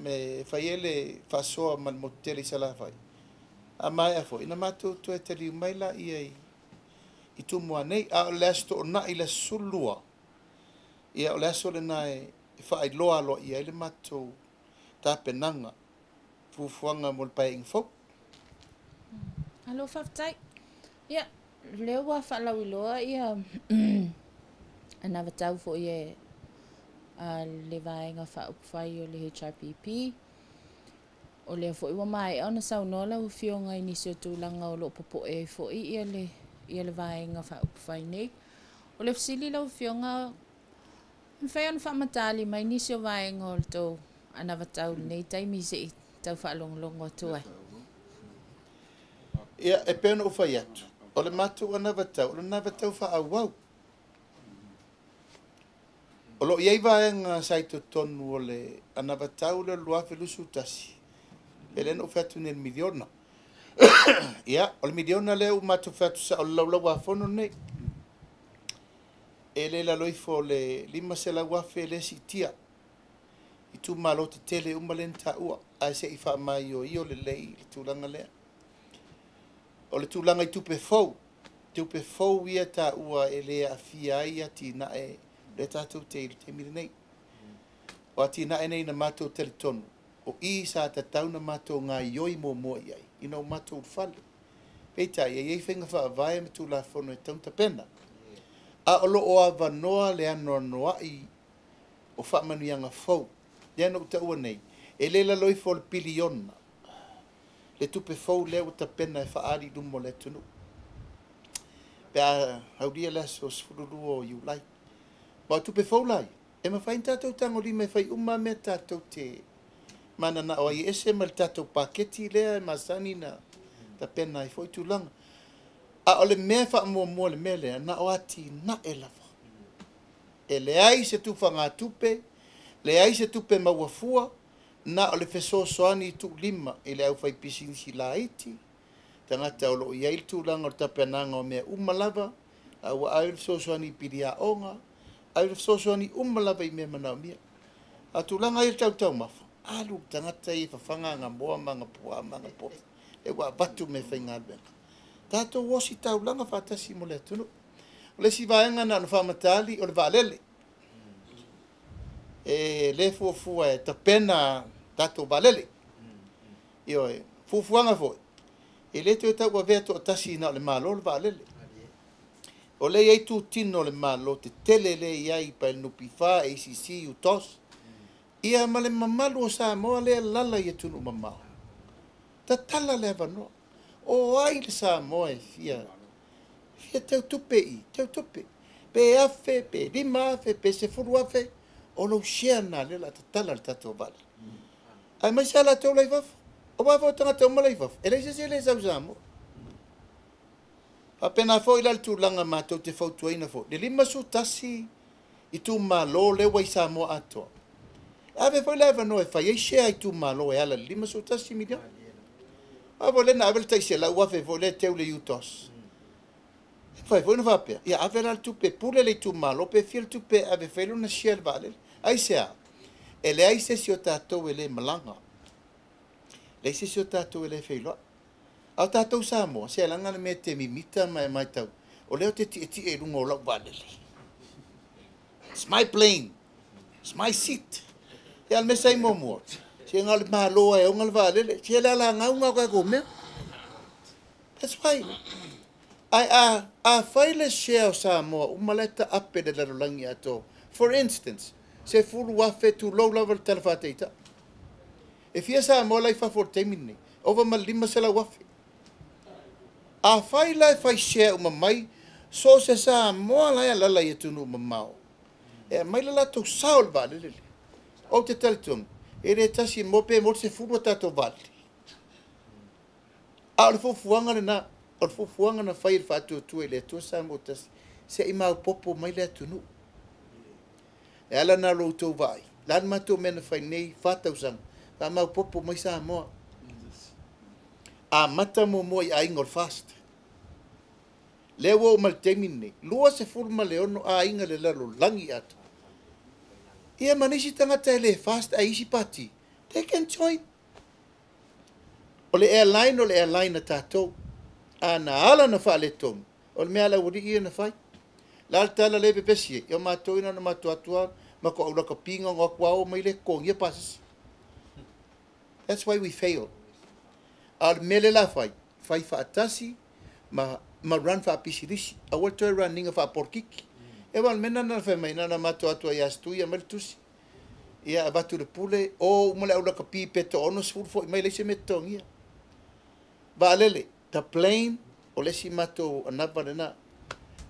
Me fai ai le faasoa ma le motu tele i Salafai. A maea foi, na matou toe taliu mai laia i Tumua nei. A o le Aso Toonai i le aso 12, ia o le aso lena e faailoa aloaia ai le matou tapenaga, fuafuaga mo le paeaiga fou. Alo, faafetai. Ia, lea ua faalauiloa ia anavatau foi e le vaega faaupufai o le HRPP. O lea foi ua maea ona saunoa lau Afioga i nisi o tulaga o lo o popoe ai foi ia le vaega faaupufai nei. O le fesili lau Afioga, mafai ona faamatali mai nisi o vaega o le tou anavatau lenei taimi se i tau faalogologo atu ai. Ia, e pei ona ou fai atu, o le matou anavatau, o le anavatau faaauau. O lo o i ai vaega sa i totonu o le anavatau lea o le 2021, e lea na ou fai atu nei i le miliona. Ia, o le miliona lea ua matou fai atu sao i le Laulau-a-Fono lenei. E le lalo ifo o le 500,000 lea e siitia. Itumalo tetele uma lea na taua, ae se i faamaioio lelei i le tulaga lea. O le tulaga i tupe fou, tupe fou ia taua e le aafia ai atinae lea tatou te i le taimi lenei. O atinae nei na matou talitonu, o i sa tatau na matou gaioi muamua i ai, ina o matou ulufale. Peitai, e i ai faiga faavae ma Tulafono e tatau ona tapena. A o lo o avanoa le anoanoai o faamanuiaga fou, lea na ou taua nei, e le lalo ifo o le piliona, le tupe fou lea ua tapena e faaali i luma o le atunuu. Pe a aulia le aso 12 o Iulai. Ma o tupe fou la ia, e mafai ona tatou tagolima e fai uma mea tatou te mananao ai e ese ma le tatou paketi lea e masani na tapena ai foi tulaga. A o le mea faamuamua le mea lea, na o atinae lava. E leai se tufagatupe, leai se tupe maua fua, na o le fesoasoani i tuulima i le aufaipisinisi laiti, tagata o lo o i ai le tulaga o le tapenaga o mea uma lava, a ua ave le fesoasoani i piliaoga, ave le fesoasoani uma lava i mea manaomia. A tulaga ia i le tautaumafa, alu le tagata ia e fafaga agamoa ma agapuaa ma agapofi, e ua avatu mea faigaluega. Tatou ositaulaga faatasi mo le atunuu. O le isi vaega na ona faamatali o le vaalele. E le fuafua e tapena tatou vaalele. Ioe, fuafuaga foi, e le toe tauavea toatasi na o le Malo le vaalele. O lea e i ai tutino o le Malo tetele lea e i ai pa le NPF, ACC, UTOS, ia ma le mamalu o Samoa lea e lala i atunuu mamao. Tatala le avanoa. O ai le Samoa e fia teutupe i, teutupe. Pe 1,000, pe 5,000, pe 10,000, o lou share na lea la tatala le tatou vaalele. Ae mai sa latou la i fafo. O vafo o tagata uma la i fafo. E leai se isi e le sau i Samoa. Faapena foi la le tulaga matou te fautuaina foi. Le 51 itumalo lea ua i Samoa atoa. E ave foi le avanoa e fai ai share itumalo e ala i le 51 miliona. A foi lea na ave le tai 100,000 foi lea teu le UTOS. E fai foi na faapea, ia ave la le tupe pule le itumalo pe fia le tupe e ave fai lona share le vaalele. Aisea, e leai se isi o tatou e le malaga. Leai se isi o tatou e le feiloai. A o tatou Samoa, se laga le mea te mimita ma e matau, o lea ou te tietie i luga o lau vaalele. It's my plane. It's my seat. Ia le mea sa i muamua, se na o le Malo e ona le vaalele, se le alagauga o tatou mea. That's why. Ae a fai le share o Samoa uma la e taape i le lalolagi atoa. For instance, 10,000 tulou lava le tala faataitai. E fia Samoa la i fafo i le taimi lenei? Ova ma le 500,000. A fai la e fai share uma mai, so o se Samoa la e alala i atunuu mamao, e aumai le latou sao i le vaalele lea. Ou te talitonu, e le tasi e maua pe maua le 10 a tatou vaalele. A o le fuafuaga lena, o le fuafuaga na fai e le Faatuatua i le Atua Samoa Tasi, se i maopoopo mai le atunuu. E ala ona lo outou vaai, o le a le matou mea na fai nei 4 tausaga, faamaopoopo mai Samoa. Amata muamua i aiga o le FAST. Lea ua oo mai le taimi lenei, 26 aiga i le lalolagi atoa. Ia ma nisi tagata e le FAST ae isi pati, they can join. O le airline o le airline a tatou. A na ala ona faaletonu, o le mea a le aualii ia na fai. O le a le tala lea e pepesi ai? Ia o matou ina na matou atu lava, matou au lakapi na ona o atu lava o mai le totogia pasese. That's why we fail. A o le mea lea o le a fai, fai faatasi ma ma run faapisilisi. Aua le toe run ina faapolokiki. Ia aua o le mea lena na fai mai, na ona matou o atu lava ia Stuia aumai le tusi. Ia avatu i le pule, o uma le au lakapi pe toa-60 foi mai leai se mea e totogia. Vaalele, the plane, o le isi matou anava lena.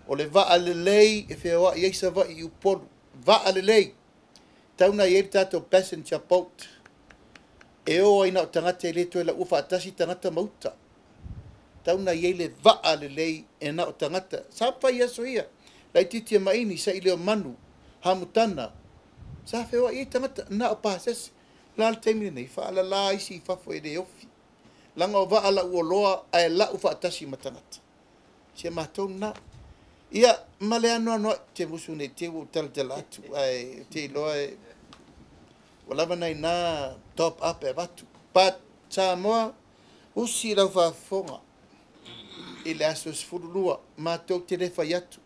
O le vaa lelei e feoai ai Savaii i Upolu. Vaa lelei! Tau na i ai le tatou passenger boat e o ai na o tagata e le toe laua faatasi tagata ma uta. Tau na i ai le vaa lelei e na o tagata. Sa fai i aso ia, laitiiti e maini, Sailiomanu, Hamutana, sa feoai ai tagata na o pasese. O le a le taimi lenei, faalala isi i fafo e le ofi. Leaga o vaa lau oloa ae lau faatasi ma tagata. Si a matou lena. Ia, ma le anoanoai, te musu nei te ua ou talatala atu, ae ou te iloa e ua lava nai na top up e avatu. But Samoa, usi i lau faafofoga i le aso 12, matou te le fai atu.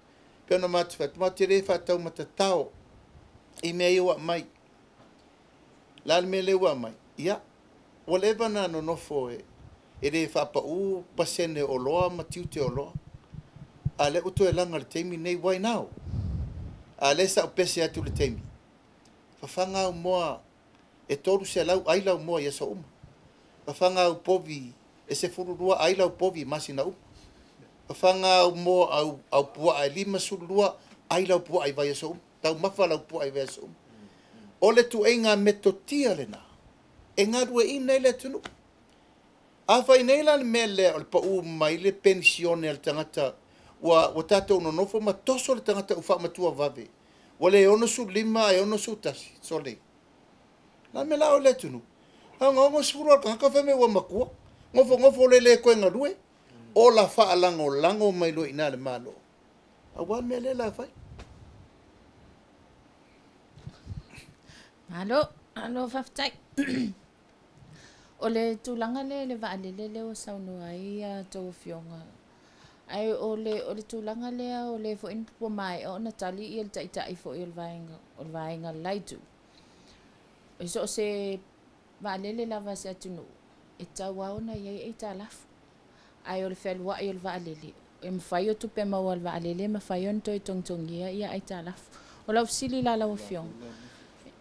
Pei ona matou fai atu, matou te le faataumatatao i mea ia ua aumai. O le a le mea lea ua aumai? Ia, ua leva ona nonofo e le faapau pasene o oloa ma tiute o oloa. A lea ua toe laga i le taimi lenei, why now? A lea sa ou pese atu i le taimi, fafaga au moa e 300 ai lau moa i aso uma. Fafaga au povi e 12 ai lau povi i masina uma. Fafaga au moa au, au puaa e 52 ai lau puaa i vaiaso uma. Taumafa lau puaa i vaiaso uma. O le tuaiga metotia lena e galueaiina ai le atunuu. Afai nei la le mea lea o le pau mai le penisione a le tagata ua ua tatou nonofo ma toso le tagata ua faamatua vave ua le 65 ae 61, sole. O le a le mea la o le atunuu? Na ona 60 o le tagata fai mai ua matua, nofonofo le le toe galue, ola faalagolago mai loa i ina le Malo aua le mea lea o le a fai. Malo, malo faafetai. O le tulaga lea i le vaalele lea ua saunoa ai a outou afioga, ae o le, o le tulaga lea o lea foi ua maea ona tali ia le Taitai foi o le vaega, o le vaega Laitu. E so o se vaalele lava a se atunuu, e tatau lava ona i ai aitalafu. Ae o le fealuai o le vaalele, e mafai o tupe maua a le vaalele e mafai ona toe togitogia ia aitalafu. O lau fesili la lau Afioga,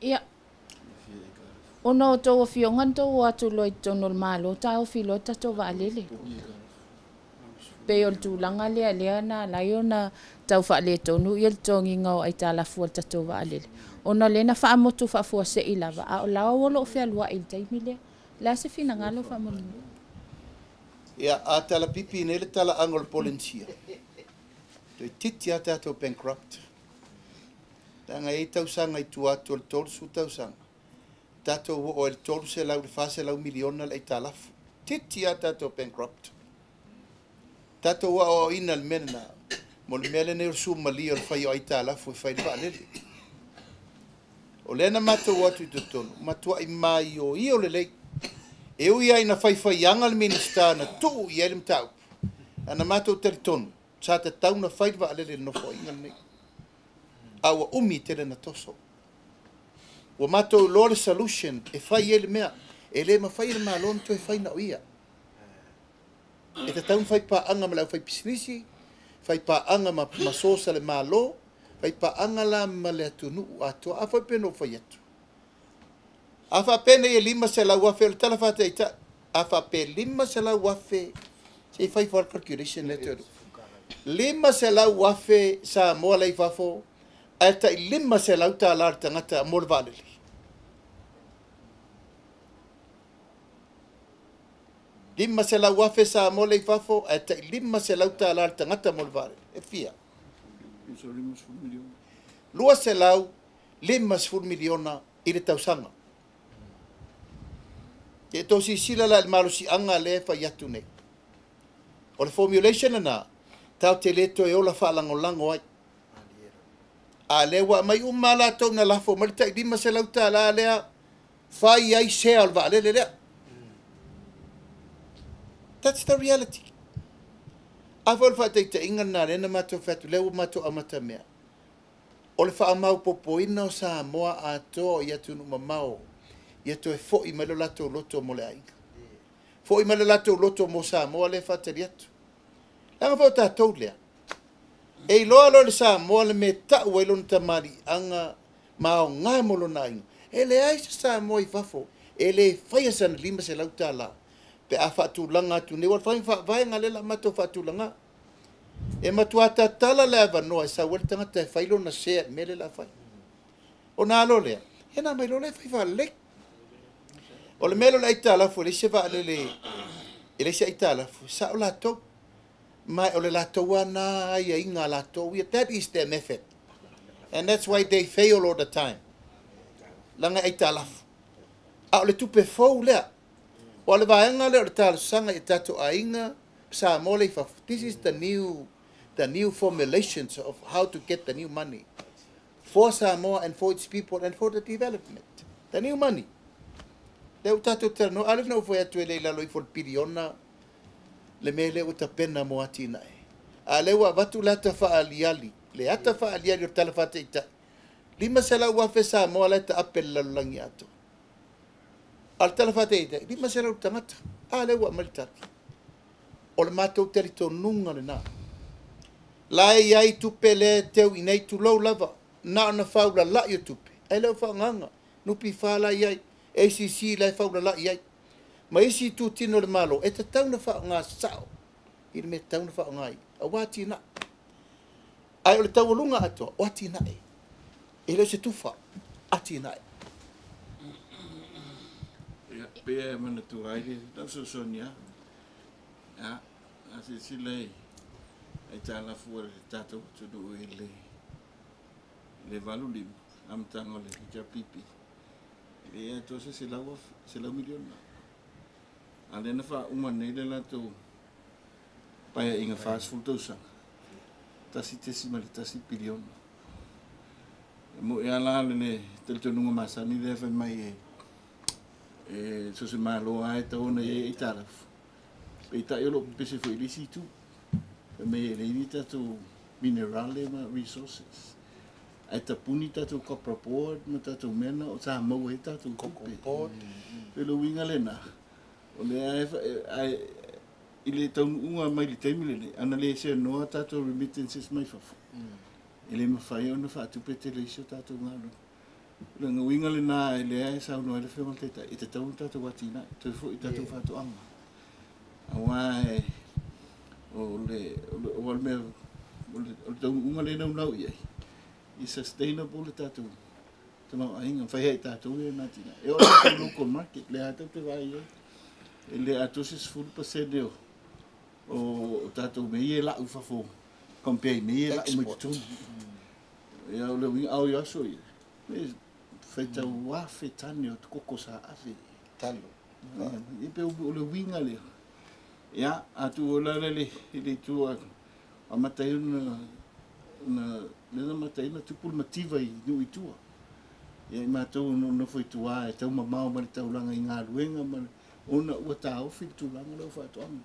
ia, ona o outou afioga na outou o atu loa i totonu o le Malo taofi loa le tatou vaalele. Pei o le tulaga lea lea na ala ai ona tau faaletonu ia le totogiina o aitalafu a le tatou vaalele, ona o lea na faamotu faafuasei lava, a o la o lo o fealuai i le taimi lea. O le a se finagalo faamolemole? Ia, a talapipi nei le talaaga o le Polenisia, toeitiiti lava tatou bankrupt. Leaga e i ai tausaga i tua atu o le 30 tausaga, tatou oo ai i le 300 i le 400 miliona le aitalafu. Toeitiiti lava tatou bankrupt. Tatou aoaoina i le mea lena, mo le mea lenei o le sumalia o le fai o aitalafu e fai ai le vaalele. O lea na matou o atu i totonu, matuai maioio lelei. E ui lava ina faifaiaga le Minisita na tuu i ai le mataupu, ae na matou talitonu, sa tatau ona fai le vaalele i le nofoaiga lenei. A ua umi tele na toso. Ua matou iloa le solution e fai ai le mea. E le mafai e le Malo ona toe fai na o ia. E tatau ona fai paaga ma le aufaipisinisi, fai paaga ma source a le Malo, fai paaga la ma le atunuu atoa. A foi pe na ou fai atu. A faapea nei e 500,000 o le tala faataitai, a faapea 500,000, se i fai foi le calculation lea toe. 500,000 Samoa la i fafo, ae tai $500 le tagata mo le vaalele. 500,000 Samoa la i fafo, ae tai $500 le tagata mo le vaalele. E fia? 250 miliona i le tausaga. Ke tau sisila la i le malosiaga lea e fai atu nei. O le formulation lena, tatou te le toe ola faalagolago ai. A lea ua aumai uma latou na lafo mai le tai $500 lea, fai ai sea o le vaalele lea. That's the reality. A foi o le faataitaiga lena lea na matou fai atu, lea ua matou amata mea. O le faamaupopoina o Samoa atoa i atunuu mamao, ia toe foi mai le latou loto mo le aiga. Foi mai le latou loto mo Samoa lea e faatali atu. Leaga foi o tatou lea. E iloa loa le Samoa le mea e tau ai lona tamaliiaga ma aoga mo lona aiga. E leai se Samoa i fafo, e le faia sana $500 pe a faatulaga atu nei. Ua fai faavaega lea la matou faatulaga. E matua tatala le avanoa e sau ai le tagata e fai lona sea i le mea lea la fai. Ona alo lea, e na mai loa lea fai faalelei. O le mea lea o le aitalafu, e leai se vaalele, e leai se aitalafu, sao latou. Ma o le latou ana aiaiga a latou ia. That is their method. And that's why they fail all the time. Laga e aitalafu. A o le tupe fou lea. O le vaega lea o le talosaga i tatou aiga, Samoa le i fafo. This is the new formulations of how to get the new money for Samoa and for its people and for the development. The new money. Lea ua tatou talanoa, a lea na ou fai atu e le i lalo ifo o le piliona le mea lea ua tapena mo atinae. A lea ua avatu le ata faaliali, le ata faaliali o le tala faataitai. 500,000 Samoa la e taape le lalolagi atoa. A le tala faataitai, 500 tagata. A lea ua aumai le tali. O le matou talitonuga lena. La e iai tupe lea e teu i nei tulou lava, na ona faulalai o tupe. Ai lea o faagaga, NPF la iai, ACC la e faulalai ai. Ma isi itutino o le Malo, e tatau na faaaoga sao i le mea tatau na faaaoga ai. Aua atinae. Ae o le taualuga atoa, o atinae. E le o se tufa, atinae. Ia, pea e manatua ai le tau sosonia. Ia, a silasila i aitalafu a le tatou atunuu i le 85 amataga o le HRPP. E le atoa se 100 miliona. A lea na faauma nei le latou paeaiga 40 tausaga. 1.1 piliona. E mo e ala le talitonuga masani lea fai mai e so se malo a e tau ona i ai aitalafu. Peitai o loo pepese foi i le isi itu. Fai mai e leai ni tatou minerale ma resources. Ae tapuni tatou copra board ma tatou mea na o sa maua ai tatou tupe. Board. Pe le uiga lena, o lea ae i le taunuuga mai le taimi lenei, ana le seanoa tatou remittances mai fafo. E le mafai ona faatupe tele isi o tatou galuega. O le uiga lena e lea e saunoa ai le Afioga i le Taitai, e tatau ona tatou atinae, toe foi i tatou faatoaga. Aua e o le mea o le taunuuga lea e naunau i ai, i sustainable le tatou tamaoaiga, fai ai tatou ia na atinae. E oo i tatou local market, lea tatou te vaai ai. E le atoa se 10% o tatou mea ia e lau i fafo, compare i mea ia e lau mai totonu. Ia, o le uiga, a o i aso ia, e faitau afe tane o koko sa ave. Talo. Ia pe o le uiga lea. Ia, atu o la le i le itu a amata ai ona na le na mata ai na tupu le mativa i nuu i tua. Ia i matou no nofo i tua e tau mamao ma le taulaga i galuega ma ona ua taofi le tulaga lea o faatoaga.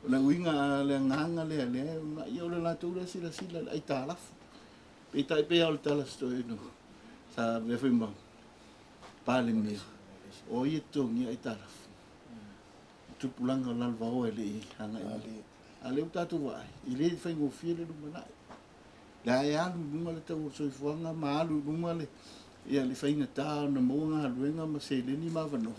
O le uiga a le agaga lea lea ona ia o le latou lea silasila le aitalafu. Peitai pei o le tala story no sa mea foi ma Palemia, o ia totogia aitalafu, tupulaga o lalovaoa e le'i agai mai. A lea ua tatou vaai, e lē faigofie le lumanai, le a e alu i luga le tau o le soifuaga ma alu i luga le ia le faigatā ona maua galuega ma seleni ma avanoa.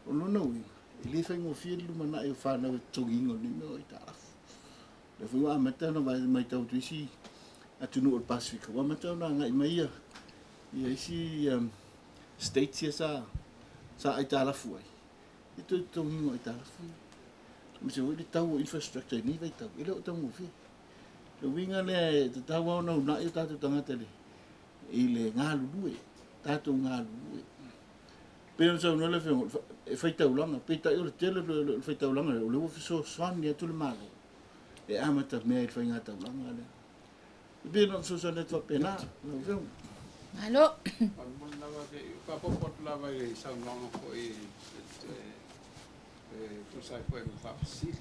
O lona uiga, e lē faigofie le lumanai o fanau e totogiina o nei mea o aitalafu. Lea foi ua amata ona matau atu isi atunuu o le Pasefika, ua amata ona agai mai ia ia isi states ia sa aitalafu ai, e toe totogiina o aitalafu ia. Ma se foi le tau o infrastructure i nei vaitau, e le o taugofie. Le uiga lea e tatau lava ona uunai o tatou tagata i le galulue, tatou galulue. Pei ona saunoa le Afioga, e faitaulaga, peitai o le tele o le faitaulaga lea, o lea ua fesoasoani atu le Malo e amata mea i le faigataulaga lea. E pei ona fesoasoani atu faapena, lau Afioga. Malo. Faamolemole lava se i faaopoopo atu lava i le saunoaga foi e tusa ai foi ma faafesili.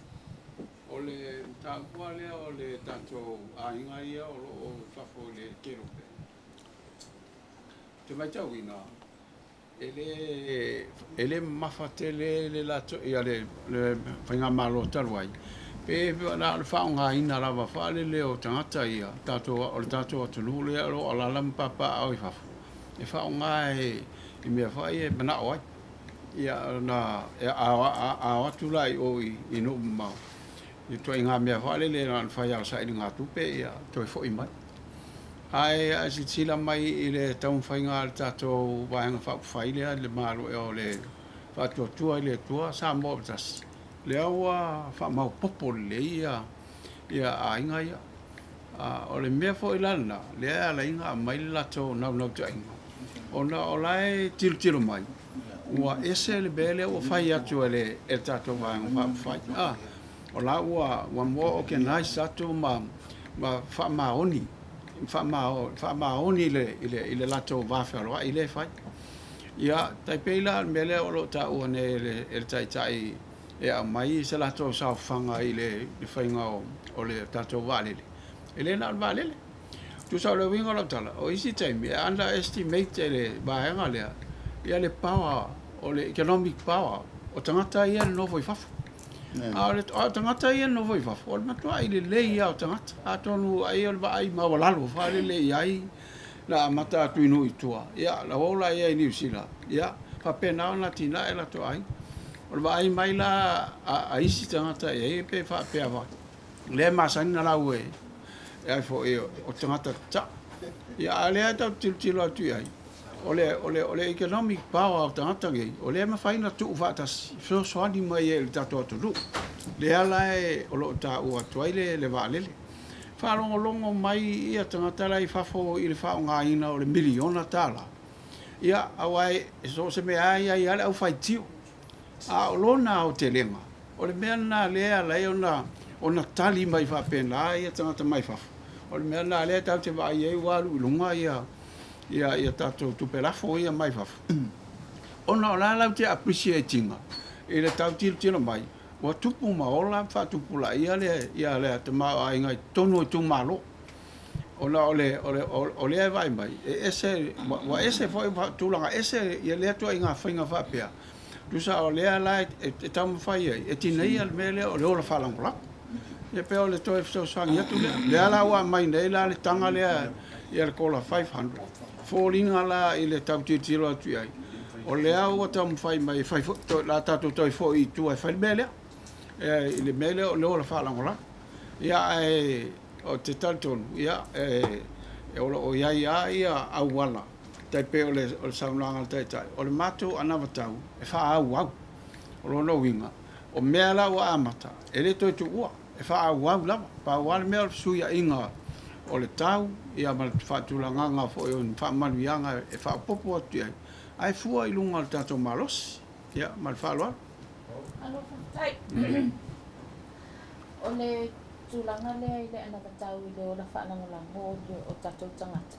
O le mataupu lava lea o le tatou aiga ia o lo o i fafo i le tele o mea. Ou te matauina e le mamafa tele le latou ia le faigamalo talu ai pe na o le faaaogaina lava faalele o tagata ia tatou o le tatou atunuu lea o lo o alaala ma papaaao i fafo e faaaoga i mea foi e manao ai ia na a o atu la i o i nuu mamao i ituaiga mea faalele na ona fai lava o sailigatupe ia toe foi mai. Ae a silasila mai i le taumafaiga a le tatou Vaega Faaupufai lea le Malo o le Faatuatua i le Atua Samoa ua Tasi, lea ua faamaopoopo lelei ia aiga ia. O le mea foi la lena lea e ala ai ona aumai le latou naunautaiga, ona o la e tilotilo mai ua ese le mea lea ua fai atu e le tatou Vaega Faaupufai. O la ua more organize atu ma faamaoni faamaoni i le latou va fealoai lea e fai. Ia, tai pei la o le mea lea o lo o taua nei e le Taitai e aumai se latou saofaga i le faiga o le tatou vaalele. E le na o le vaalele. Tusa o le uiga o lau tala, o isi taimi e underestimate e le vaega lea ia le power o le economic power o tagata ia e nonofo i fafo. A o le tagata ia e nonofo i fafo, o le matuai lelei lava o tagata. Atonu ai o le vaai maualalo faalele i ai na amata atu i nuu i tua. Ia, lau ola ia i Niu Sila, ia, faapena ona atinae latou aiga. O le vaai mai la a isi tagata i ai pe faapea foi. Lea e masani na lau e ai foi o tagata tatao. Ia, a lea e tau tilotilo atu i ai, o le economic power o tagata nei, o lea e mafai ona tuu faatasi, fesoasoani mai ai i le tatou atunuu. Lea la e o lo o taua atu ai le vaalele. Faalogologo mai ia tagata la i fafo i le faaaogaina o le $1 miliona. Ia, aua e so o se mea lava e i ai lava le aufaitio. A o lona aotelega, o le mea lena lea e ala ai ona tali mai faapena ia tagata mai fafo. O le mea lena lea tatou te vaai ai ua alu i luga ia tatou tupe lafo ia mai fafo. Ona o la latou te appreciate ina i le tau tilotilo mai, ua tupu ma ola faatupulaia le ia le tamaoaiga i totonu o itumalo. Ona o lea e vaai mai, e ese, ua ese foi tulaga ese ia lea ituaiga faiga faapea. Tusa o lea la e taumafai ai, e tineia le mea lea o le ola faalagolago. Ia pe o le toe fesoasoani atu lea. Lea la ua aumai nei la le taga lea ia le COLA 500. Foliga la i le tau tilotilo atu i ai. O lea ua taumafai mai e fai la tatou toe foi i tua e fai le mea lea. I le mea lea o le ola faalagolago. Ia ae o te talitonu, ia e o lo o i ai lava ia auala tai pei o le saunoaga a le Taitai. O le matou anavatau e faaauau. O lona uiga, o mea la ua amata, e le toe tuua, e faaauau lava. Pau lava le mea o le fesuiaiga o le tau, ia ma le faatulagaga foi o ni faamanuiaga e faaopoopo atu i ai, ae fua i luga o le tatou malosi. Ia, ma le faaaloalo. Malo faafetai. O le tulaga lea i le anavatau i le ola faalagolago o tatou tagata.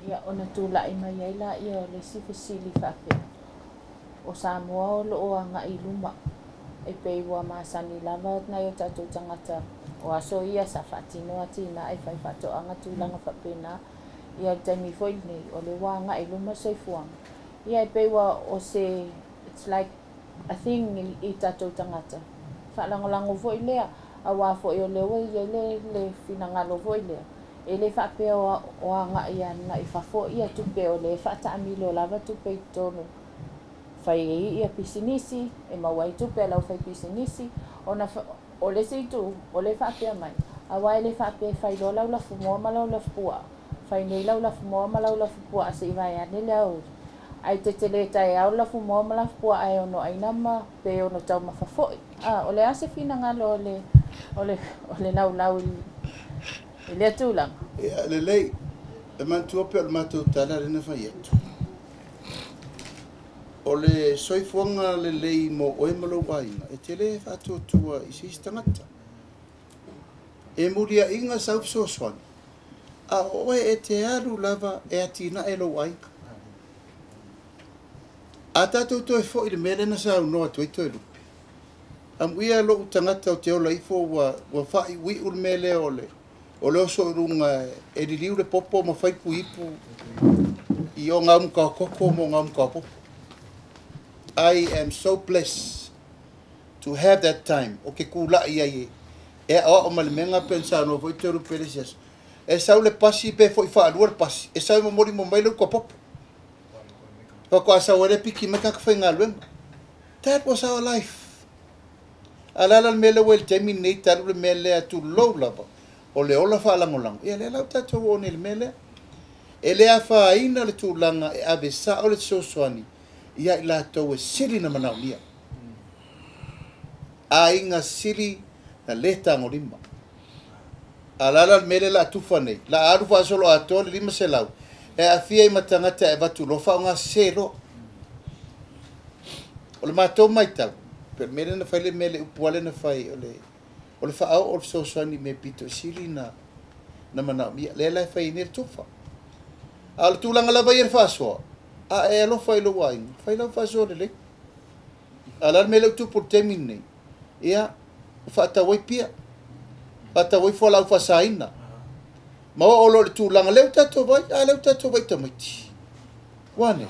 Ia ona tulai mai ai laia o le isi fesili faapea. O Samoa o lo o agai i luma e pei ua masani lava nai o tatou tagata o aso ia sa faatino atinae fai faatoaga tulaga faapena. Ia le taimi foi lenei o le ua agai i luma le soifuaga. Ia e pei ua o se, it's like a thing i tatou tagata. Faalagolago foi lea, auā foi o lea ua i ai le finagalo foi lea, e le faapea o agai i fafo ia tupe, o lea e faataamilo lava tupe i totonu, fai ai ia pisinisi, e maua ai tupe a le aufaipisinisi, ona o le isi itu, o lea e faapea mai, auā e le faapea e fai loa lau lafumoā ma lau lafupuaa, fai nei lau lafumoā ma lau lafupuaa se'i vaeane le aoauli, ae tetele taeao le lafumoā ma lafupuaa e ono aina ma pe ono taumafa foi. A o le a se finagalo o le laulau i lea tulaga? Ia, lelei. E manatua pea o le matou tala lea na fai atu. O le soifuaga lelei mo oe ma lou aiga, e te lē faatuatua i se isi tagata. E muliaʻiga sau fesoasoani, a o oe e te alu lava e atinae lou aiga. A tatou toe foʻi le mea lea na saunoa atu ai Toelupe. Amuia lou tagata o te ola ifo ua faaiuiu le mea lea o le oso i luga e liliu le popo ma fai puipu i o gaumuka koko mo gaumuka popo. I am so blessed to have that time. O ke kulaʻi ai e aʻoaʻo ma le mea pe na saunoa foi Toelupe le isi aso. E sau le pasi pe foʻi faalua le pasi. E sau e momoli mo mai le uka popo. Faatoa sau ai le piki mai kaka faigaluega. That was our life. A le ala le mea lea ua i le taimi lenei talu le mea lea tulou lava. O le ola faalagolago. Ia lea la ua tatou oo nei i le mea lea. E le afaina le tulaga e ave sao le fesoasoani ia i latou e sili na manaomia. Aiga sili na lē tagolima. A la la le mea lea la tufa nei. La alu faasolo atoa le 500. E aafia ai ma tagata e avatu loa faaaogasesē loa. O le matou matau, pe o le mea lea na fai le mea le upu lea na fai o le faaoo o le fesoasoani i mea pito i sili na manaomia. Lea la e fai nei le tufa. A o le tulaga lava ia le faasoa, a e alofa i lou aiga, fai lau faasoa lelei. A la le mea lea ua tupu i le taimi lenei, ia, ua faatau ai pia, faatau ai fualaau faasaina. Ma oo loa i le tulaga, lea ua tatou vai, a lea ua tatou vai tamaiti. Ua ane,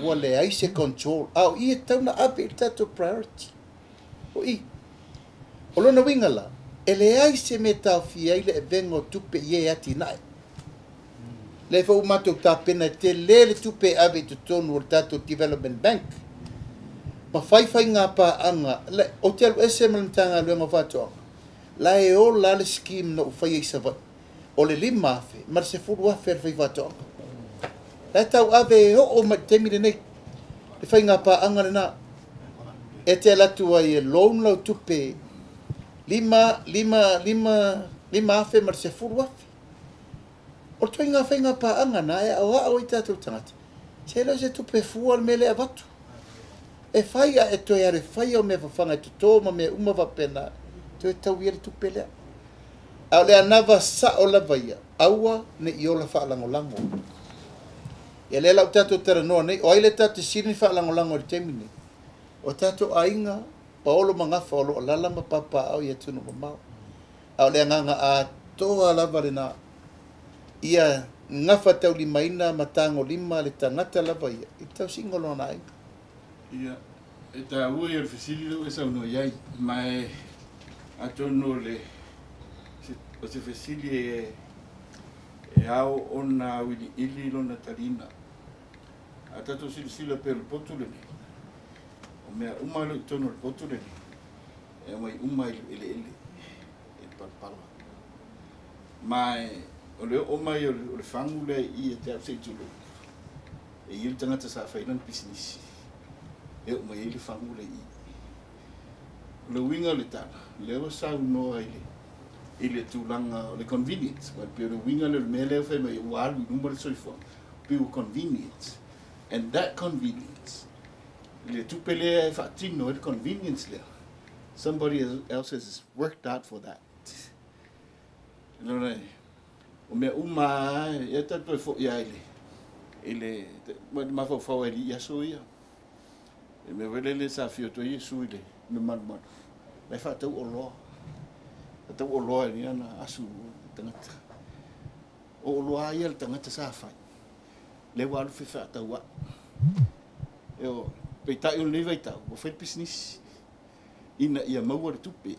ua leai se control. A o i e tatau na ave i le tatou priority. O i. O lona uiga la, e leai se mea taofia ai le avega o tupe i e atinae. Lea foi ua matou tapena e telē le tupe e ave i totonu o le tatou Development Bank. Ma fai faiga paaga, ou te alu ese ma le Matagaluega o Faatoaga, la e ola le scheme na ou faia i Savaii. O le 5,000 ma le 10,000 a le fai faatoaga. La e tau ave e oo mai i le taimi lenei. Le faiga paaga lena. E te alu atu ai e loan lau tupe lima, lima, lima, 5,000 ma le 10,000. O le ituaiga faiga paaga na e aoao ai tatou tagata. Se le o se tupe fua le mea lea e avatu. E fai a e toe alu e fai au mea fafaga e totō ma mea uma faapena. Toe tau ia le tupe lea. A o le anava sao lava ia, aua ne i ola faalagolago. Ia lea la ua tatou talanoa nei, o ai le tatou sili ni faalagolago i le taimi nei? O tatou aiga, paolo ma gafa o lo o alaala ma papaaao i atunuu mamao. A o le agaga atoa lava lena. Ia gafa taulimaina ma tagolima le tagata lava ia i le tausiga o lona aiga. Ia, e taua ia o le fesili lea ua e saunoa i ai, ma e atonu o se fesili e ao ona auiliili lona taliga. A tatou silasila pea o le potu lenei, o mea uma lea i totonu o le potu lenei, e aumai uma i le eleele, e le palapala. Ma e, o le oo mai o le fagu lea i i e te au se i tulou, e i ai le tagata sa fai lana pisinisi, e oo mai ai le fagu lea i i. O le uiga o le tala, lea ua saunoa i le tulaga o le convenience. Ua pei o le uiga lea o le mea lea fai mai ua alu i luma le soifuaga, pei ua convenience. And that convenience, le tupe lea e faatino ai le convenience lea, somebody else has worked out for that. Lona, o mea uma e tatou e foʻi lava i le mafaufau ai i aso ia. E mea foi lele sa afio atu ai Iesu i le malumalu. La e faatau oloa. Faatau oloa i ana asu tagata. O oloa ia le tagata sa fai. Lea ua alu fefaatauaʻi. E o peitai o lenei vaitau ua fai le pisinisi ina ia maua le tupe.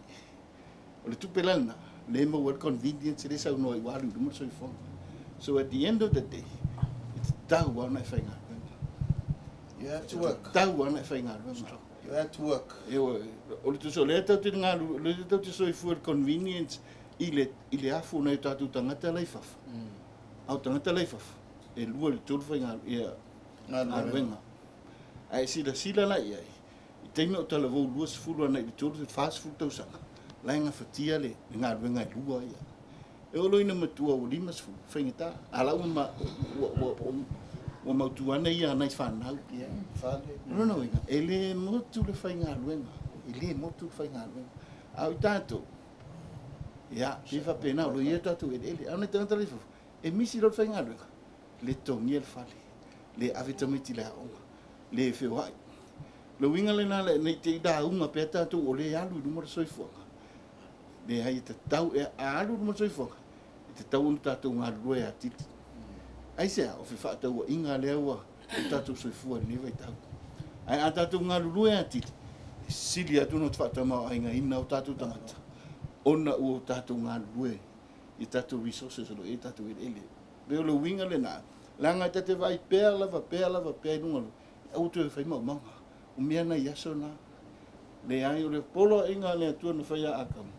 O le tupe la lena lea e maua ai le convenience lea e saunoa ai ua alu i luma le soifuaga. So at the end of the day, e tatau lava ona e faigaluega. You have to work. E tatau lava ona e faigaluega. You have to work. Ioe, o le tusa o lea tatou te galu, lea tatou te soifua i le convenience i le i le afu o nai o tatou tagata la i fafo. A o tagata la i fafo, e 2 i le 3 faigalu, ia, galuega. Ae silasila la i ai, i taimi o talavou 20 ana i le 30, 40 tausaga, la e gafatia le galuega e lua ia. E oo loa ina matua ua 50, faigata, a la ua ua mautu ane ia nai fanau. Ia, fale. O lona uiga, e le motu le faigaluega, e le motu le faigaluega. A o i tatou, ia, pei faapena, o lo o i ai o tatou eleele. A o nai tagata la i fafo, e misi loa le faigaluega, le totogia le fale, le ave tamaiti i le aoga, le feoai. O le uiga lena ne i te i lauga pea tatou o lea e alu i luma le soifuaga. Leai, e tatau, a alu i luma le soifuaga, e tatau ona tatou galulue atili. Aisea? O fefaatauaiga lea ua tatou soifua i lenei vaitau. Ae a tatou galulue atili, e sili atu ona faatamaoaigaina o tatou tagata ona ua tatou galulue i tatou resources o lo o i ai tatou eleele. Pei o le uiga lena, leaga ta te vaai pea lava, pea lava, pea i luga, aua toe fai maumaga. O mea na i aso na. Leai, o le poloaiga a le Atua na fai ia Atamu,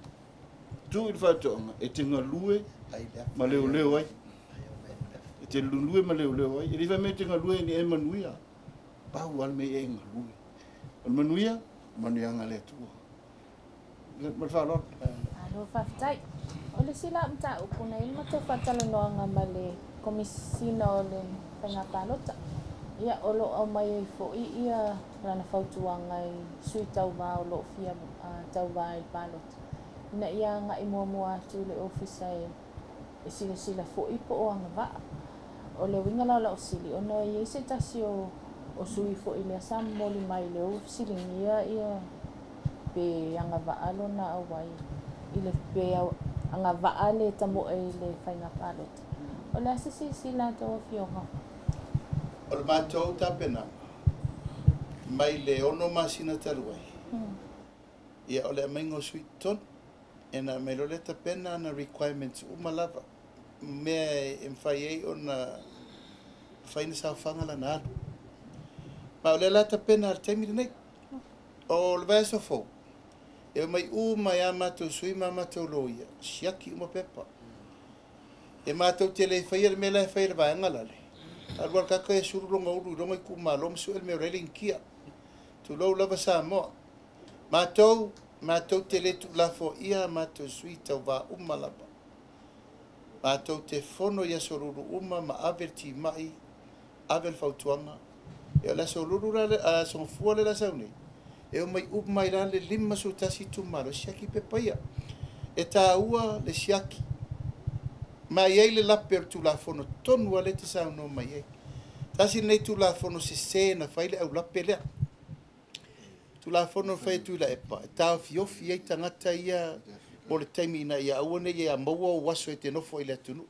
tuu i le faatoaga e te galue ma leoleo ai. E te lulue ma leoleo ai. E le fai mai e te galue ni e manuia. Pau lava le mea ia e galue. O le manuia, o manuiaga a le Atua. Ma le faaaloalo. Malo faafetai. O le isi la mataupu na i ai le matou faatalanoaga ma le Komesina o le Faiga Palota, ia o lo o aumai ai foi ia lana fautuaga i sui tauva o lo o fia tauva i le palota, ina ia agai muamua atu i le ofisa e silasila foi po o agavaa. O le uiga la o lau fesili, ona e i ai se tasi o sui foi lea sa momoli mai lea ua fesiligia ia pe agavaa lona auai i le pe agavaa le tamoe i le faiga palota. O le a se silasila a tou afioga? O le matou tapenaga mai le 6 masina talu ai, ia o le aumaiga o sui i totonu, e na aumai loa lea tapena ana requirements uma lava, mea e mafai ai ona fai ni saofaga lana alu. Ma o lea la tapena i le taimi lenei. O le vaiaso fou, e omai uma ai a matou sui ma a matou loia, siaki uma pepa. E matou te le faia le mea la e fai e le vaega lale. Alu alu kaka e sulu loga ulu i loga itumalo ma sue le mea o la e le inikia. Tulou lava Samoa. Matou, matou te le tuulafoaia a matou sui tauva uma lava. Matou te fono i aso lulu uma ma ave le timai, ave le fautuaga. E o le aso lulu la, aso gafua lea la sau nei, e omai uma ai la le 51 itumalo e siaki pepa ia. E taua le siaki. Ma e i ai le lape o le Tulafono tonu lava lea e te saunoa mai ai. Tasi lenei Tulafono sese na fai le aulape lea. Tulafono na fai e Tuilaepa e taofiofi ai tagata ia mo le taimi ina ia aua ne i ia maua ou aso e te nofo ai i le atunuu.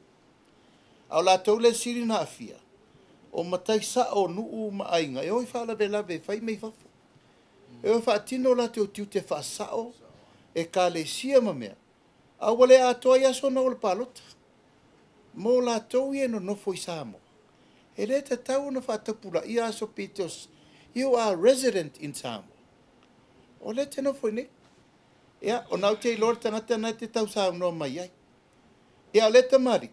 A o latou lea sili ona aafia, o matai sao o nuu ma aiga e o i faalavelave e fai mea i fafo. E o e faatino o latou tiute faasao, ekalesia ma mea, a ua le atoa ai aso na o le palota. Mo latou ia e nonofo i Samoa, e le tatau ona faatapulaia aso because you are resident in Samoa. O lea e te nofo i nei. Ia, ona ou te iloa le tagata lena e te tau saunoa mai ai. Ia, o lea tamalii,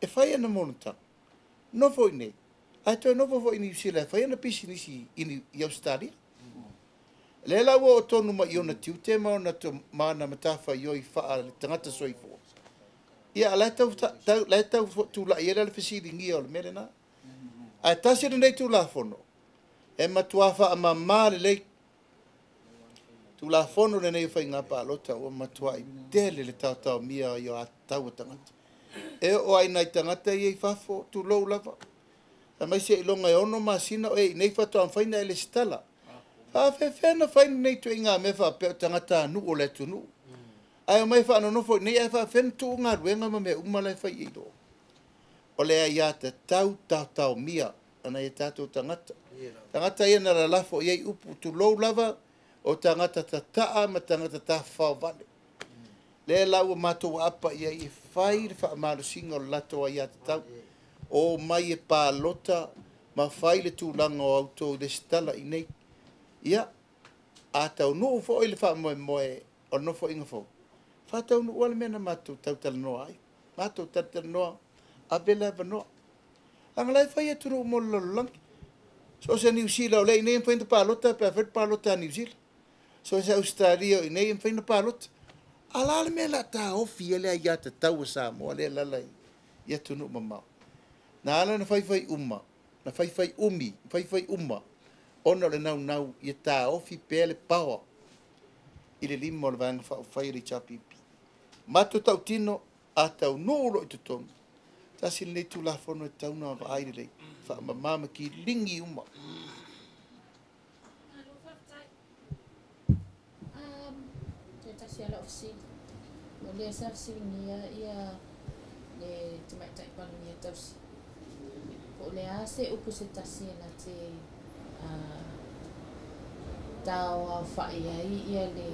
e fai ana monotaga, nofo i nei, ae toe nofo foi i Niu Sila e fai ana pisinisi i Ausetalia. Lea la ua oo tonu mai i ona tiute ma ona ma ana matafaioi faale-tagata soifua. Ia, a o la e tau, tau, la e tau tulai ai la le fesiligia o le mea lena. Ae tasi lenei Tulafono e matua faamama lelei. Tulafono lenei o Faiga Palota ua matuai tele le taotaomia i aiatatau a tagata. E oo lava i nai tagata ia i fafo, tulou lava, fai mai seiloga e 6 masina o e i inei faatoa mafai ona e lesitala. Faafefea ona fai lenei ituaiga mea faapea o tagatanuu o le atunuu ae omai e faanonofo i inei ae faafefea ona tuu galuega ma mea uma la e fai i ai loa. O le aiatatau taotaomia a nai o tatou tagata. Tagata ia na lalafo i ai upu tulou lava o tagata tata'a ma tagata tafafao vale. Lea la ua matou aapa i ai e fai le faamalosiga o le latou aiatatau. O mai e palota ma fai le tulaga o autou lesitala i nei. Ia, a taunuu foi le faamoemoe o le nofoaiga fou, faataunuua le mea na matou tautalanoa ai. Matou talatalanoa, ave le avanoa. Leaga la e fai atunuu mo le lalolagi. So o se Niu Sila o lea i inei e mafai ona palota pe a fai le palota a Niu Sila. So o se Ausetalia o i inei e mafai ona palota. A la le mea o le a taofi ai le aiatatau a Samoa lea e alaala i atunuu mamao. Na ala ona faifai uma, na faifai umi, faifai uma, ona o le naunau ia taofi pea le power i le lima o le Vaega Faaupufai o le HRPP. Matou tautino, a taunuu loa i totonu, tasi lenei Tulafono e tatau ona vaai lelei, faamama ma kiligi uma. Malo faafetai. Toe tasi lava lau fesili. O lea sa fesiligia ia le Tamaitai Palemia tausi. Po o le a se upu se tasi e na te taoaofa'i ai ia le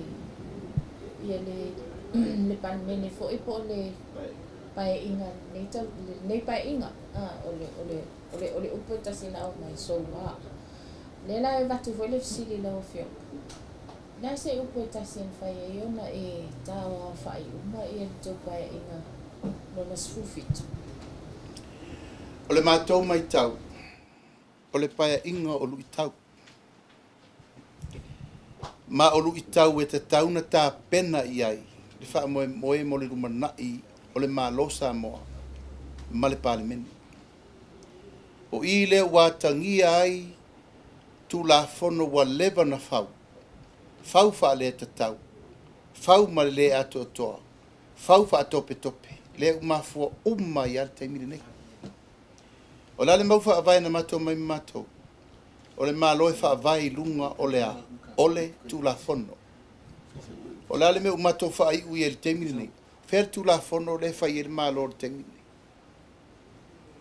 ia le le Palemene foi po o le paeaiga lenei tau lenei paeaiga o le o le o le o le upu e tasi na aumai soua. Lea la e avatu foi le fesili i lau Afioga. O le a se upu e tasi e mafai ai ona e taoaofa'i uma ia le tou paeaiga lona 17? O le matou matau, o le paeaiga o luitau. Ma o luitau e tatau ona tapena i ai le faamoemoe mo le lumanai o le Malo Samoa ma le Palemene. O i lea ua atagia ai Tulafono ua leva ona fau, fau faaleatatau, fau ma le lē atoatoa, fau faatopetope, lea ua mafua uma ai lava le taimi lenei. O le a le mau faavae na matou omai ma matou? O le Malo e faavae i luga o le a? O le Tulafono. O le a le mea ua matou faaiu i ai i le taimi lenei? O fea le Tulafono lea e fai ai le Malo i le taimi lenei?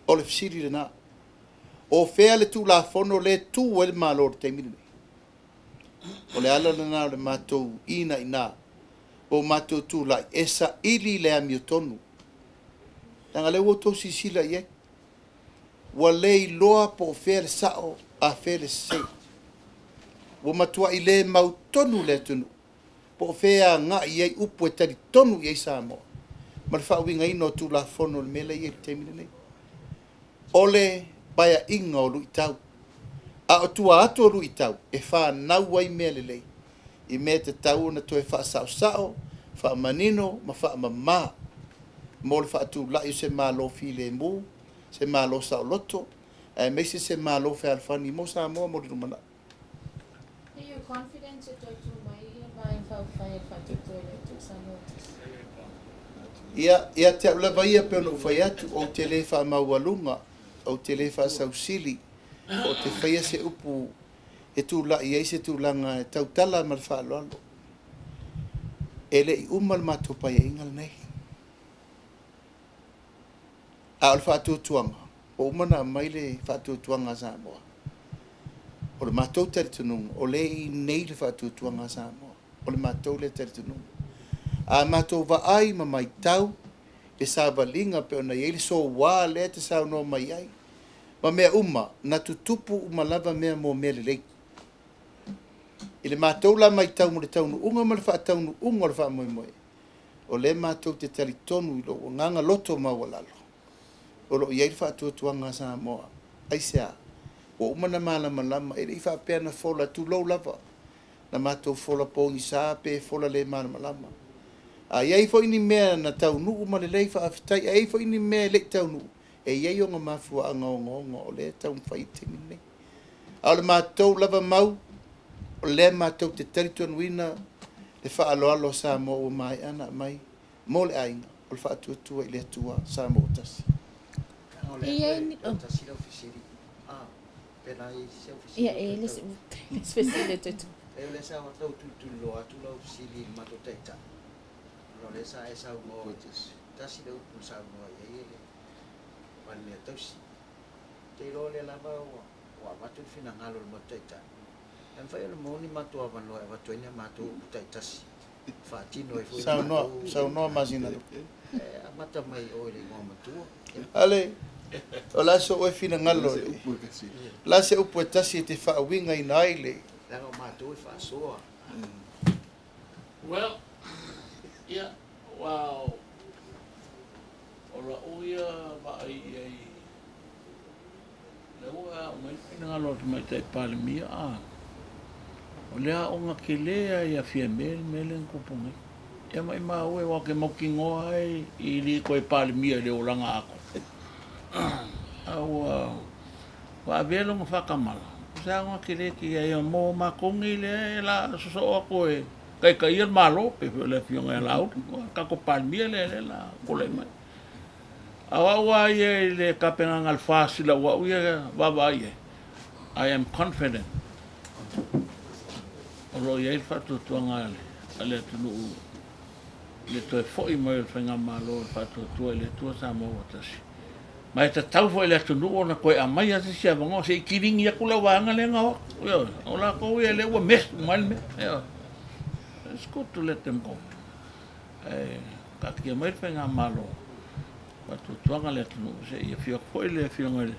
O le fesili lena. O fea le Tulafono lea e tu ai le Malo i le taimi lenei? O le ala lena o le matou inaina ua matou tulai e saili le amiotonu. Leaga o lea ua outou silasila i ai, ua le iloa po o fea le sao a fea le sese. Ua matuai le mautonu le atunuu po o fea e agai i ai upu e talitonu i ai Samoa ma le faauigaina o Tulafono o le mea lea e i ai i le taimi lenei. O le paeaiga o luitau. A o tua atu o luitau e fanau ai mea lelei i mea e tatau ona toe faasaosao, faamanino ma faamama mo le faatulai o se Malo filemu, se Malo saoloto, aemaise se Malo fealofani mo Samoa mo le lumanai. Are you confident e toe tū mai ia le Vaega Faaupufai a le Faatuatua i le Atua Samoa Tasi? Ia, ia te au lava ia pei ona ou fai atu, ou te le faamaualuga, ou te le faasausili, po o te faia se upu e tulai ai se tulaga e tautala ma le faaaloalo. E le i uma le matou paeaiga lenei. A o le faatuatuaga, ua uma ona aumai le faatuatuaga a Samoa. O le matou talitonuga, o lea e i inei le faatuatuaga a Samoa. O le matou lea talitonuga. A matou vaai ma matau le savaliga pei ona i ai le soua lea e te saunoa mai ai, ma mea uma, na tutupu uma lava mea mo mea lelei. I le matou la matau mo le taunuuga ma le faataunuuga o le faamoemoe, o lea matou te talitonu i lou agaga loto maualalo, o lo o i ai le faatuatuaga a Samoa. Aisea? Ua uma ona malamalama, e le i faapea na fola, tulou lava, na matou fola pogisa pe fola le malamalama. A i ai foi ni mea na taunuu ma lelei, faafetai. A i ai foi ni mea e le i taunuu, e i ai ona mafuaaga ogaoga o lea e taumafai i le taimi lenei. A o le matou lava mau, o lea matou te talitonuina le faaaloalo a Samoa ua maea ona aumai mo le aiga, o le faatuatua i le Atua Samoa ua tasi. E i ai ni... Oh. Ia, e i ai le isi fesili e toe tuu. Te iloa o lea lava ua avatu le finagalo o le Maota Taitai. E mafai ona maua ni matou avanoa e avatu ai ni a matou upu taitasi e faatino ai foi le Saunoa, matou saunoa Masina. E amata mai i o i le igoa matua. Ale, o la so oe finagalo. Se upu e kasi. La se upu e tasi e te faauiga ina ai le. Leaga o matou e faasoa. Well, ia, ua o la'u ia vaai i ai, lea ua aumai le finagalo o le Tamaitai Palemia, a o le aoga kelē a ia Fiame le mea lea na tupu nei. Ia maʻimau e, aua ou te mautinoa ai i lī toe Palemia i le olaga atoa, a ua avea lona faatamala o se aoga kelē tele ai mo matou nei lea e la sosoo atu e taitaia le Malo pei foi o le afioga ia Laauli tatou Palemia lea lea la tulai mai. A o au a ia i le tapenaga a le FAST i lau au ia vaavaai ai, I am confident o lo o i ai le faatuatuaga a le atunuu i le toe fo'i mai o le faigamalo o le Faatuatua i le Atua Samoa ua Tasi. Ma e tatau foi i le atunuu ona toe aumai lava se isi avanoa se i kilini atu le auvaega lea na o atu. Ioe, o latou ia lea ua mess uma ai le mea. Ioe. It's good to let them go. Ae taatia mai le faigamalo faatuatuaga le atunuu se i afio atu foi le afioga i le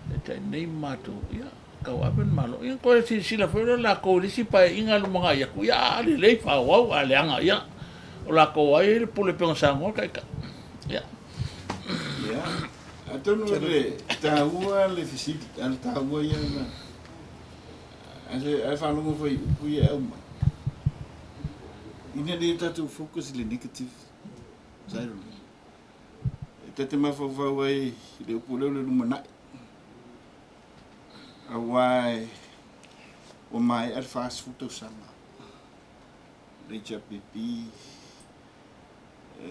Taitai nei ma matou, ia tauave le Malo. Ia toe silasila foi lea latou i le isi paeaiga lumanai atu, ia a lelei faaauau, a leaga, ia o latou ai le pule pei ona saunoa le Taitai. Ia. Ia, atonu o le taua le fesili, a le taua ia na ae faalogo foi i upu ia e aumai. Ina le tatou focus i le negative side o le mea. E ta te mafaufau ai i le upu lea o le lumanai. Aua e ua maea le 40 tausaga. Le HRPP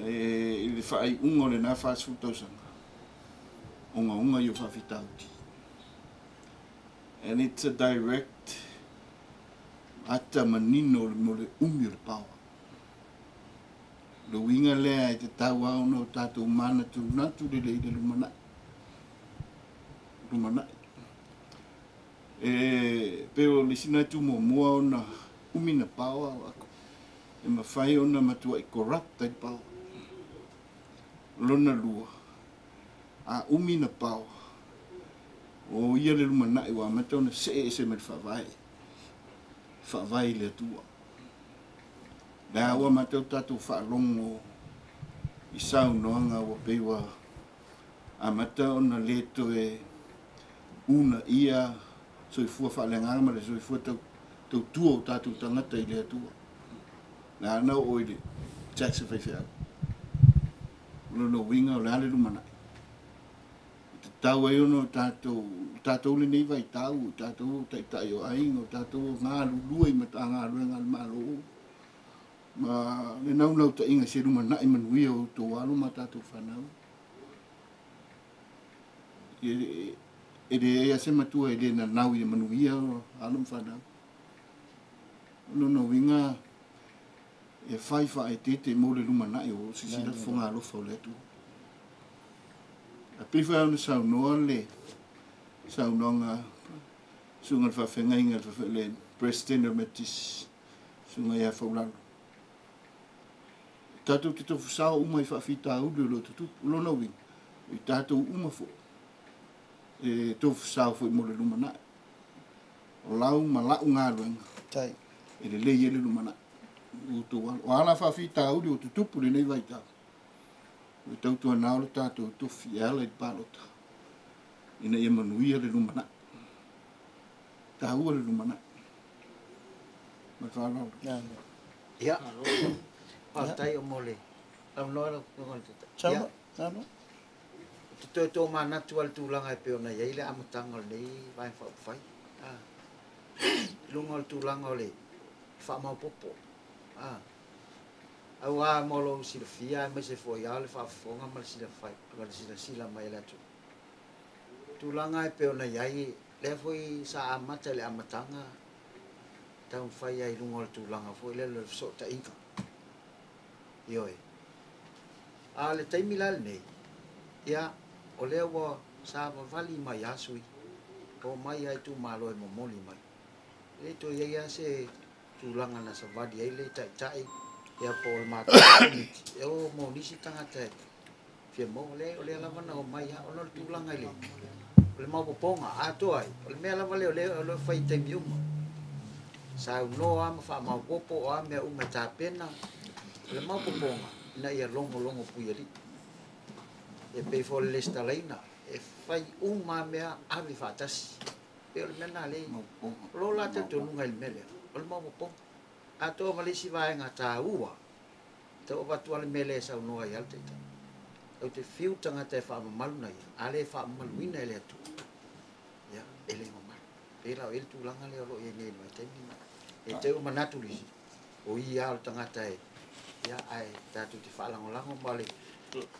i le faaiuga o lena 40 tausaga. Ogaoga i o faafitauli. And it's a direct ata manino mo le umi o le power. Le uiga lea e tatau lava ona o tatou manatunatu lelei i le lumanai. Lumanai. E pei o le isi na itu muamua ona umi na power e mafai ona matuai corrupt ai le power. Lona lua, a umi na power, o ia le lumanai ua amata ona see ese mai le faavae. Faavae i le Atua. Lea ua amata o tatou faalogo i saunoaga ua pei ua amata ona le toe una ia soifua faaleagaga ma le soifua tautua o tatou tagata i le Atua. Lea na oo i le tax a faifeau. O lona uiga o le a le lumanai. E tatau ai ona o tatou lenei vaitau, o tatou taitai o aiga, o tatou galulue i Matagaluega a le Malo, ma le naunautaiga se lumanai manuia o outou alo ma tatou fanau. E leai lava se matua e le nanau i manuia o alo ma fanau. O lona uiga e fai faaeteete mo le lumanai o sisila fofoga alofa o le Atua. A pei foi ona saunoa le saunoaga susuga le faafeagaiga le President o Methodist, susuga ia Faulalo. Tatou te tofusao uma i faafitauli o lo tutupu. Lona uiga, i tatou uma foi, e tofusao foi mo le lumanai. O lau ma lau galuega, Tai. e lelei ai le lumanai. O outou alo. O ala faafitauli o tutupu lenei vaitau. O tautuanao le tatou tofi e ala i le palota. Ina ia manuia le lumanai. Taua le lumanai. Ma le faaaloalo. Ia, faafetai o mo le avanoa lau Afioga i le Taitai. Saunoa, saunoa. Te toe tō manatu a le tulaga e pei ona i ai le amataga o lenei Vaega Faaupufai. I luga o le tulaga o le faamaopoopo. Auā mo lou silafia aemaise foi a le faafofoga ma le silafai ma le silasila mai a le atunuu. Tulaga e pei ona i ai lea foi sa amata i le amataga taumafai ai i luga o le tulaga foi lea o le fesootaiga. Ioe. A o le taimi la lenei, ia, o lea ua Savavali mai a sui, o mai ai itumalo e momoli mai. E le toe i ai lava se tulaga na savali ai le taitai ia po o le matou komiti e o mo nisi tagata e fia maua. Leai, o lea lava na omai lava ona o le tulaga i le o le maopoopoga atoa ai, o le mea lava lea o lea o lo o fai i taimi uma. Saunoa ma faamaopoopo o a mea uma e tapena o le maopoopoga ina ia logologo puialii. E pei foi o le resitalaina, e fai uma lava mea ave faatasi. E pei o le mea lena lea o lo o la talitonuga i le mea lea, o le maopoopoga. Atoa ma le isi vaega taua, e tau avatu lava le mea lea e saunoa ai lava le Taitai. Ou te fiu tagata e faamamalu na ia, a le faamamaluina e le Atua, ia, e le mamalu. Pei la o i ai le tulaga lea o lo o i ai nei i le vaitaimi lena. E te i ua manatu le isi, o ia lava o le tagata e, ia, ae tatou te faalagolago ma le,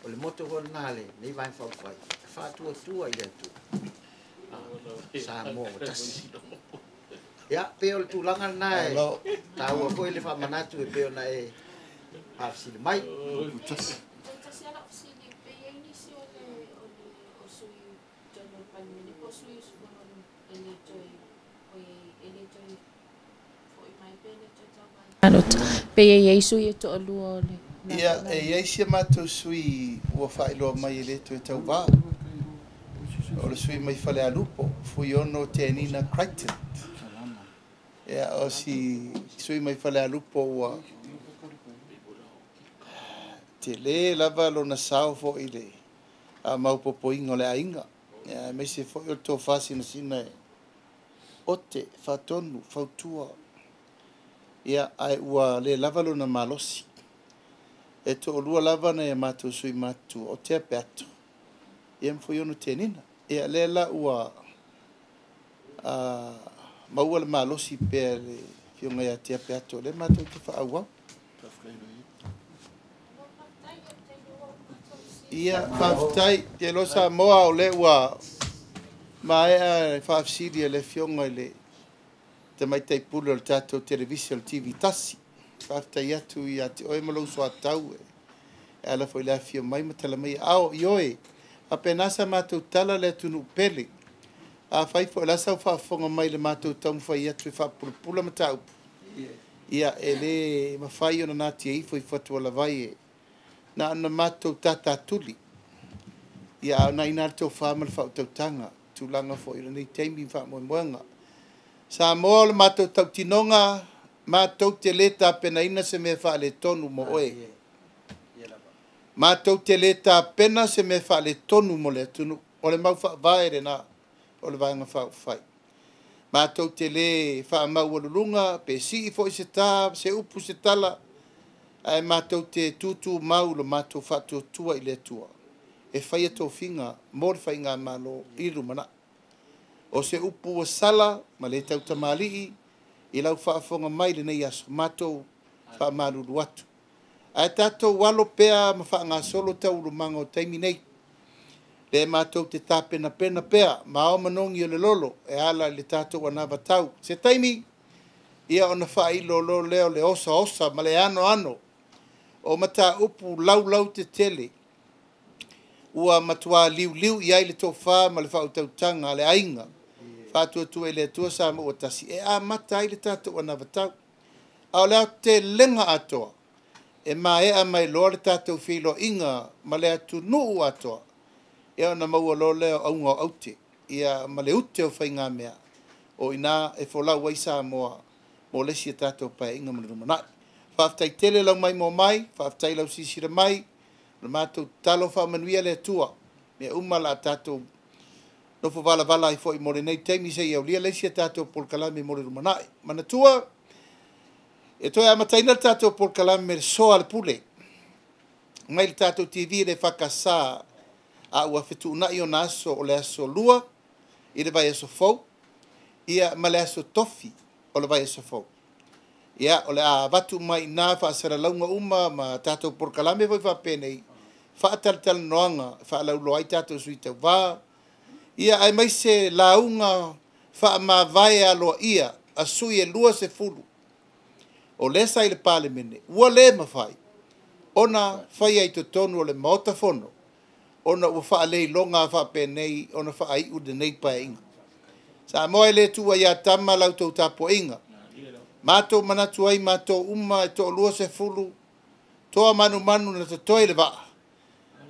o le motto foi lena a lenei Vaega Faaupufai, e faatuatua i le Atua. Samoa ua tasi. Ia, pei o le tulaga lena e taua foi le faamanatu e pei ona e faafesili mai. Toe tasi lava lau fesili, pe i ai nisi o le o sui totonu o le Palemene po o sui usufono e le toe e le toe foi mai pe le toe tauva i le palota, pe i ai sui e toalua o le Ia, e i ai si a matou sui ua faailoa mai e le toe tauva. O le sui mai Falealupo, Fuiono Tenina Crichton. Ia, o si sui mai Falealupo ua tele lava lona sao foi i le maopoopoina o le aiga. Ia, aemaise foi o le tofa sinasina e ote, faatonu, fautua. Ia, ae ua le lava lona malosi. E toalua lava nai a matou sui matutua, o Tea Peato, ia ma Fuiono Tenina. Ia, lea la ua maua le malosi pea e le Afioga ia Tea Peato, lea matou te faaauau. Ia, faafetai. Te iloa Samoa o lea ua maea le faafesili a le Afioga i le Tamaitai Pule o le tatou televise o le TV1. Faafetai atu ia te oe ma lou soatau e ala foi i le afifio mai ma tala mai aao. Ioe, faapena sa matou tala le atunuu pele. Afai foi o le a sau faafofoga mai i le matou taumafai atu e faapulapula mataupu, ia e le mafai ona natia ifo i fatualavai e na ona matou tatatuli. Ia a o na ina le tofa ma le faautautaga, tulaga foi o lenei taimi ma faamoemoega. Samoa o le matou tautinoga, matou te le tapenaina se mea faaletonu mo oe. Matou te le tapena se mea faaletonu mo le atunuu. O le mau faavae lena o le Vaega Faaupufai. Matou te le faamaualuluga pe sii foi se tā, se upu, se tala, ae matou te tutumau lo matou faatuatua i le Atua e faia tofiga mo le faigamalo i le lumanai. O se upu ua sala ma le tautamalii i lau faafofoga mai i lenei aso, matou faamalulu atu. Ae tatou alo pea ma faagasolo taualumaga o taimi nei. Lea matou te tapenapena pea ma ao manogi o le lolo e ala i le tatou anavatau. Se taimi, ia ona faailo lea o le osaosa ma le anoano o mataupu laulau tetele ua matua liuliu i ai le tofa ma le faautautaga a le aiga faatuatua i le Atua Samoa ua tasi e amata ai le tatou anavatau. A o le aotelega atoa e maea mai loa le tatou feiloaiga ma le atunuu atoa, ia ona maua loa lea o auga o aute ia ma le ute o faigamea o ina e folau ai Samoa mo le isi a tatou paeaiga ma le lumanai. Faafetai tele lau maimoa mai, faafetai lau silasila mai, o le matou tatalo faamanuia le Atua. Mea uma la tatou nofo valavala ai foi mo lenei taimi seia aulia le isi a tatou polokalame mo le lumanai. Manatua, e toe amataina le tatou polokalame le soa a le pule mai le tatou TV le EFKS a ua fetuunai ona aso o le aso 2 i le vaiaso fou, ia ma le aso tofi o le vaiaso fou. Ia, o le a avatu mai ina faasalalauga uma ma tatou polokalame foi faapenei, faatalatalanoaga faalauiloa ai tatou sui tauva, ia aemaise lauga faamavae aloaia a sui e 20 o lea sa i le Palemene ua le mafai ona faia i totonu o le Maota Fono. ona ua faaleiloga faapenei ona faaiu lenei paeaiga. Samoa e le tuua ia tama la outou tapuaiga. Matou manatu ai matou uma e 20 toa manumanu na totoe le vaa,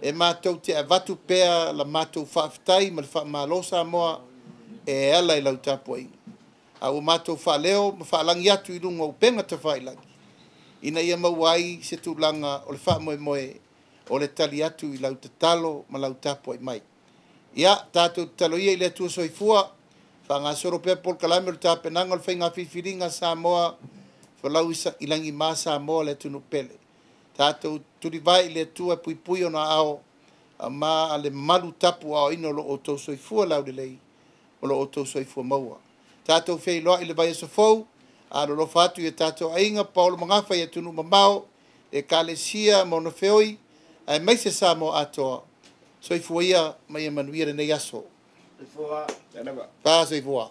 e matou te avatu pea la matou faafetai ma le faamalo Samoa e ala i lau tapuaiga. A ua matou faaleo ma faalagi atu i luga o upega tafailagi, ina ia maua ai se tulaga o le faamoemoe o le tali atu i lau tatalo ma lau tapuai mai. Ia, tatou tatalo ia i le Atua soifua, faagasolo pea polokalame o le tapenaga o le faiga filifiliga Samoa, folau i lagima Samoa le atunuu pele. Tatou tulivae i le Atua e puipui ona ao ma le malu tapu aoina o lo outou soifua laulelei, o lo outou soifua maua. Tatou feiloai i le vaiaso fou, alolofa atu i tatou aiga, paolo ma gafa i atunuu mamao, ekalesia ma ona feoi, aemaise Samoa atoa. Soifua ia ma ia manuia lenei aso. Soifua. Fa soifua.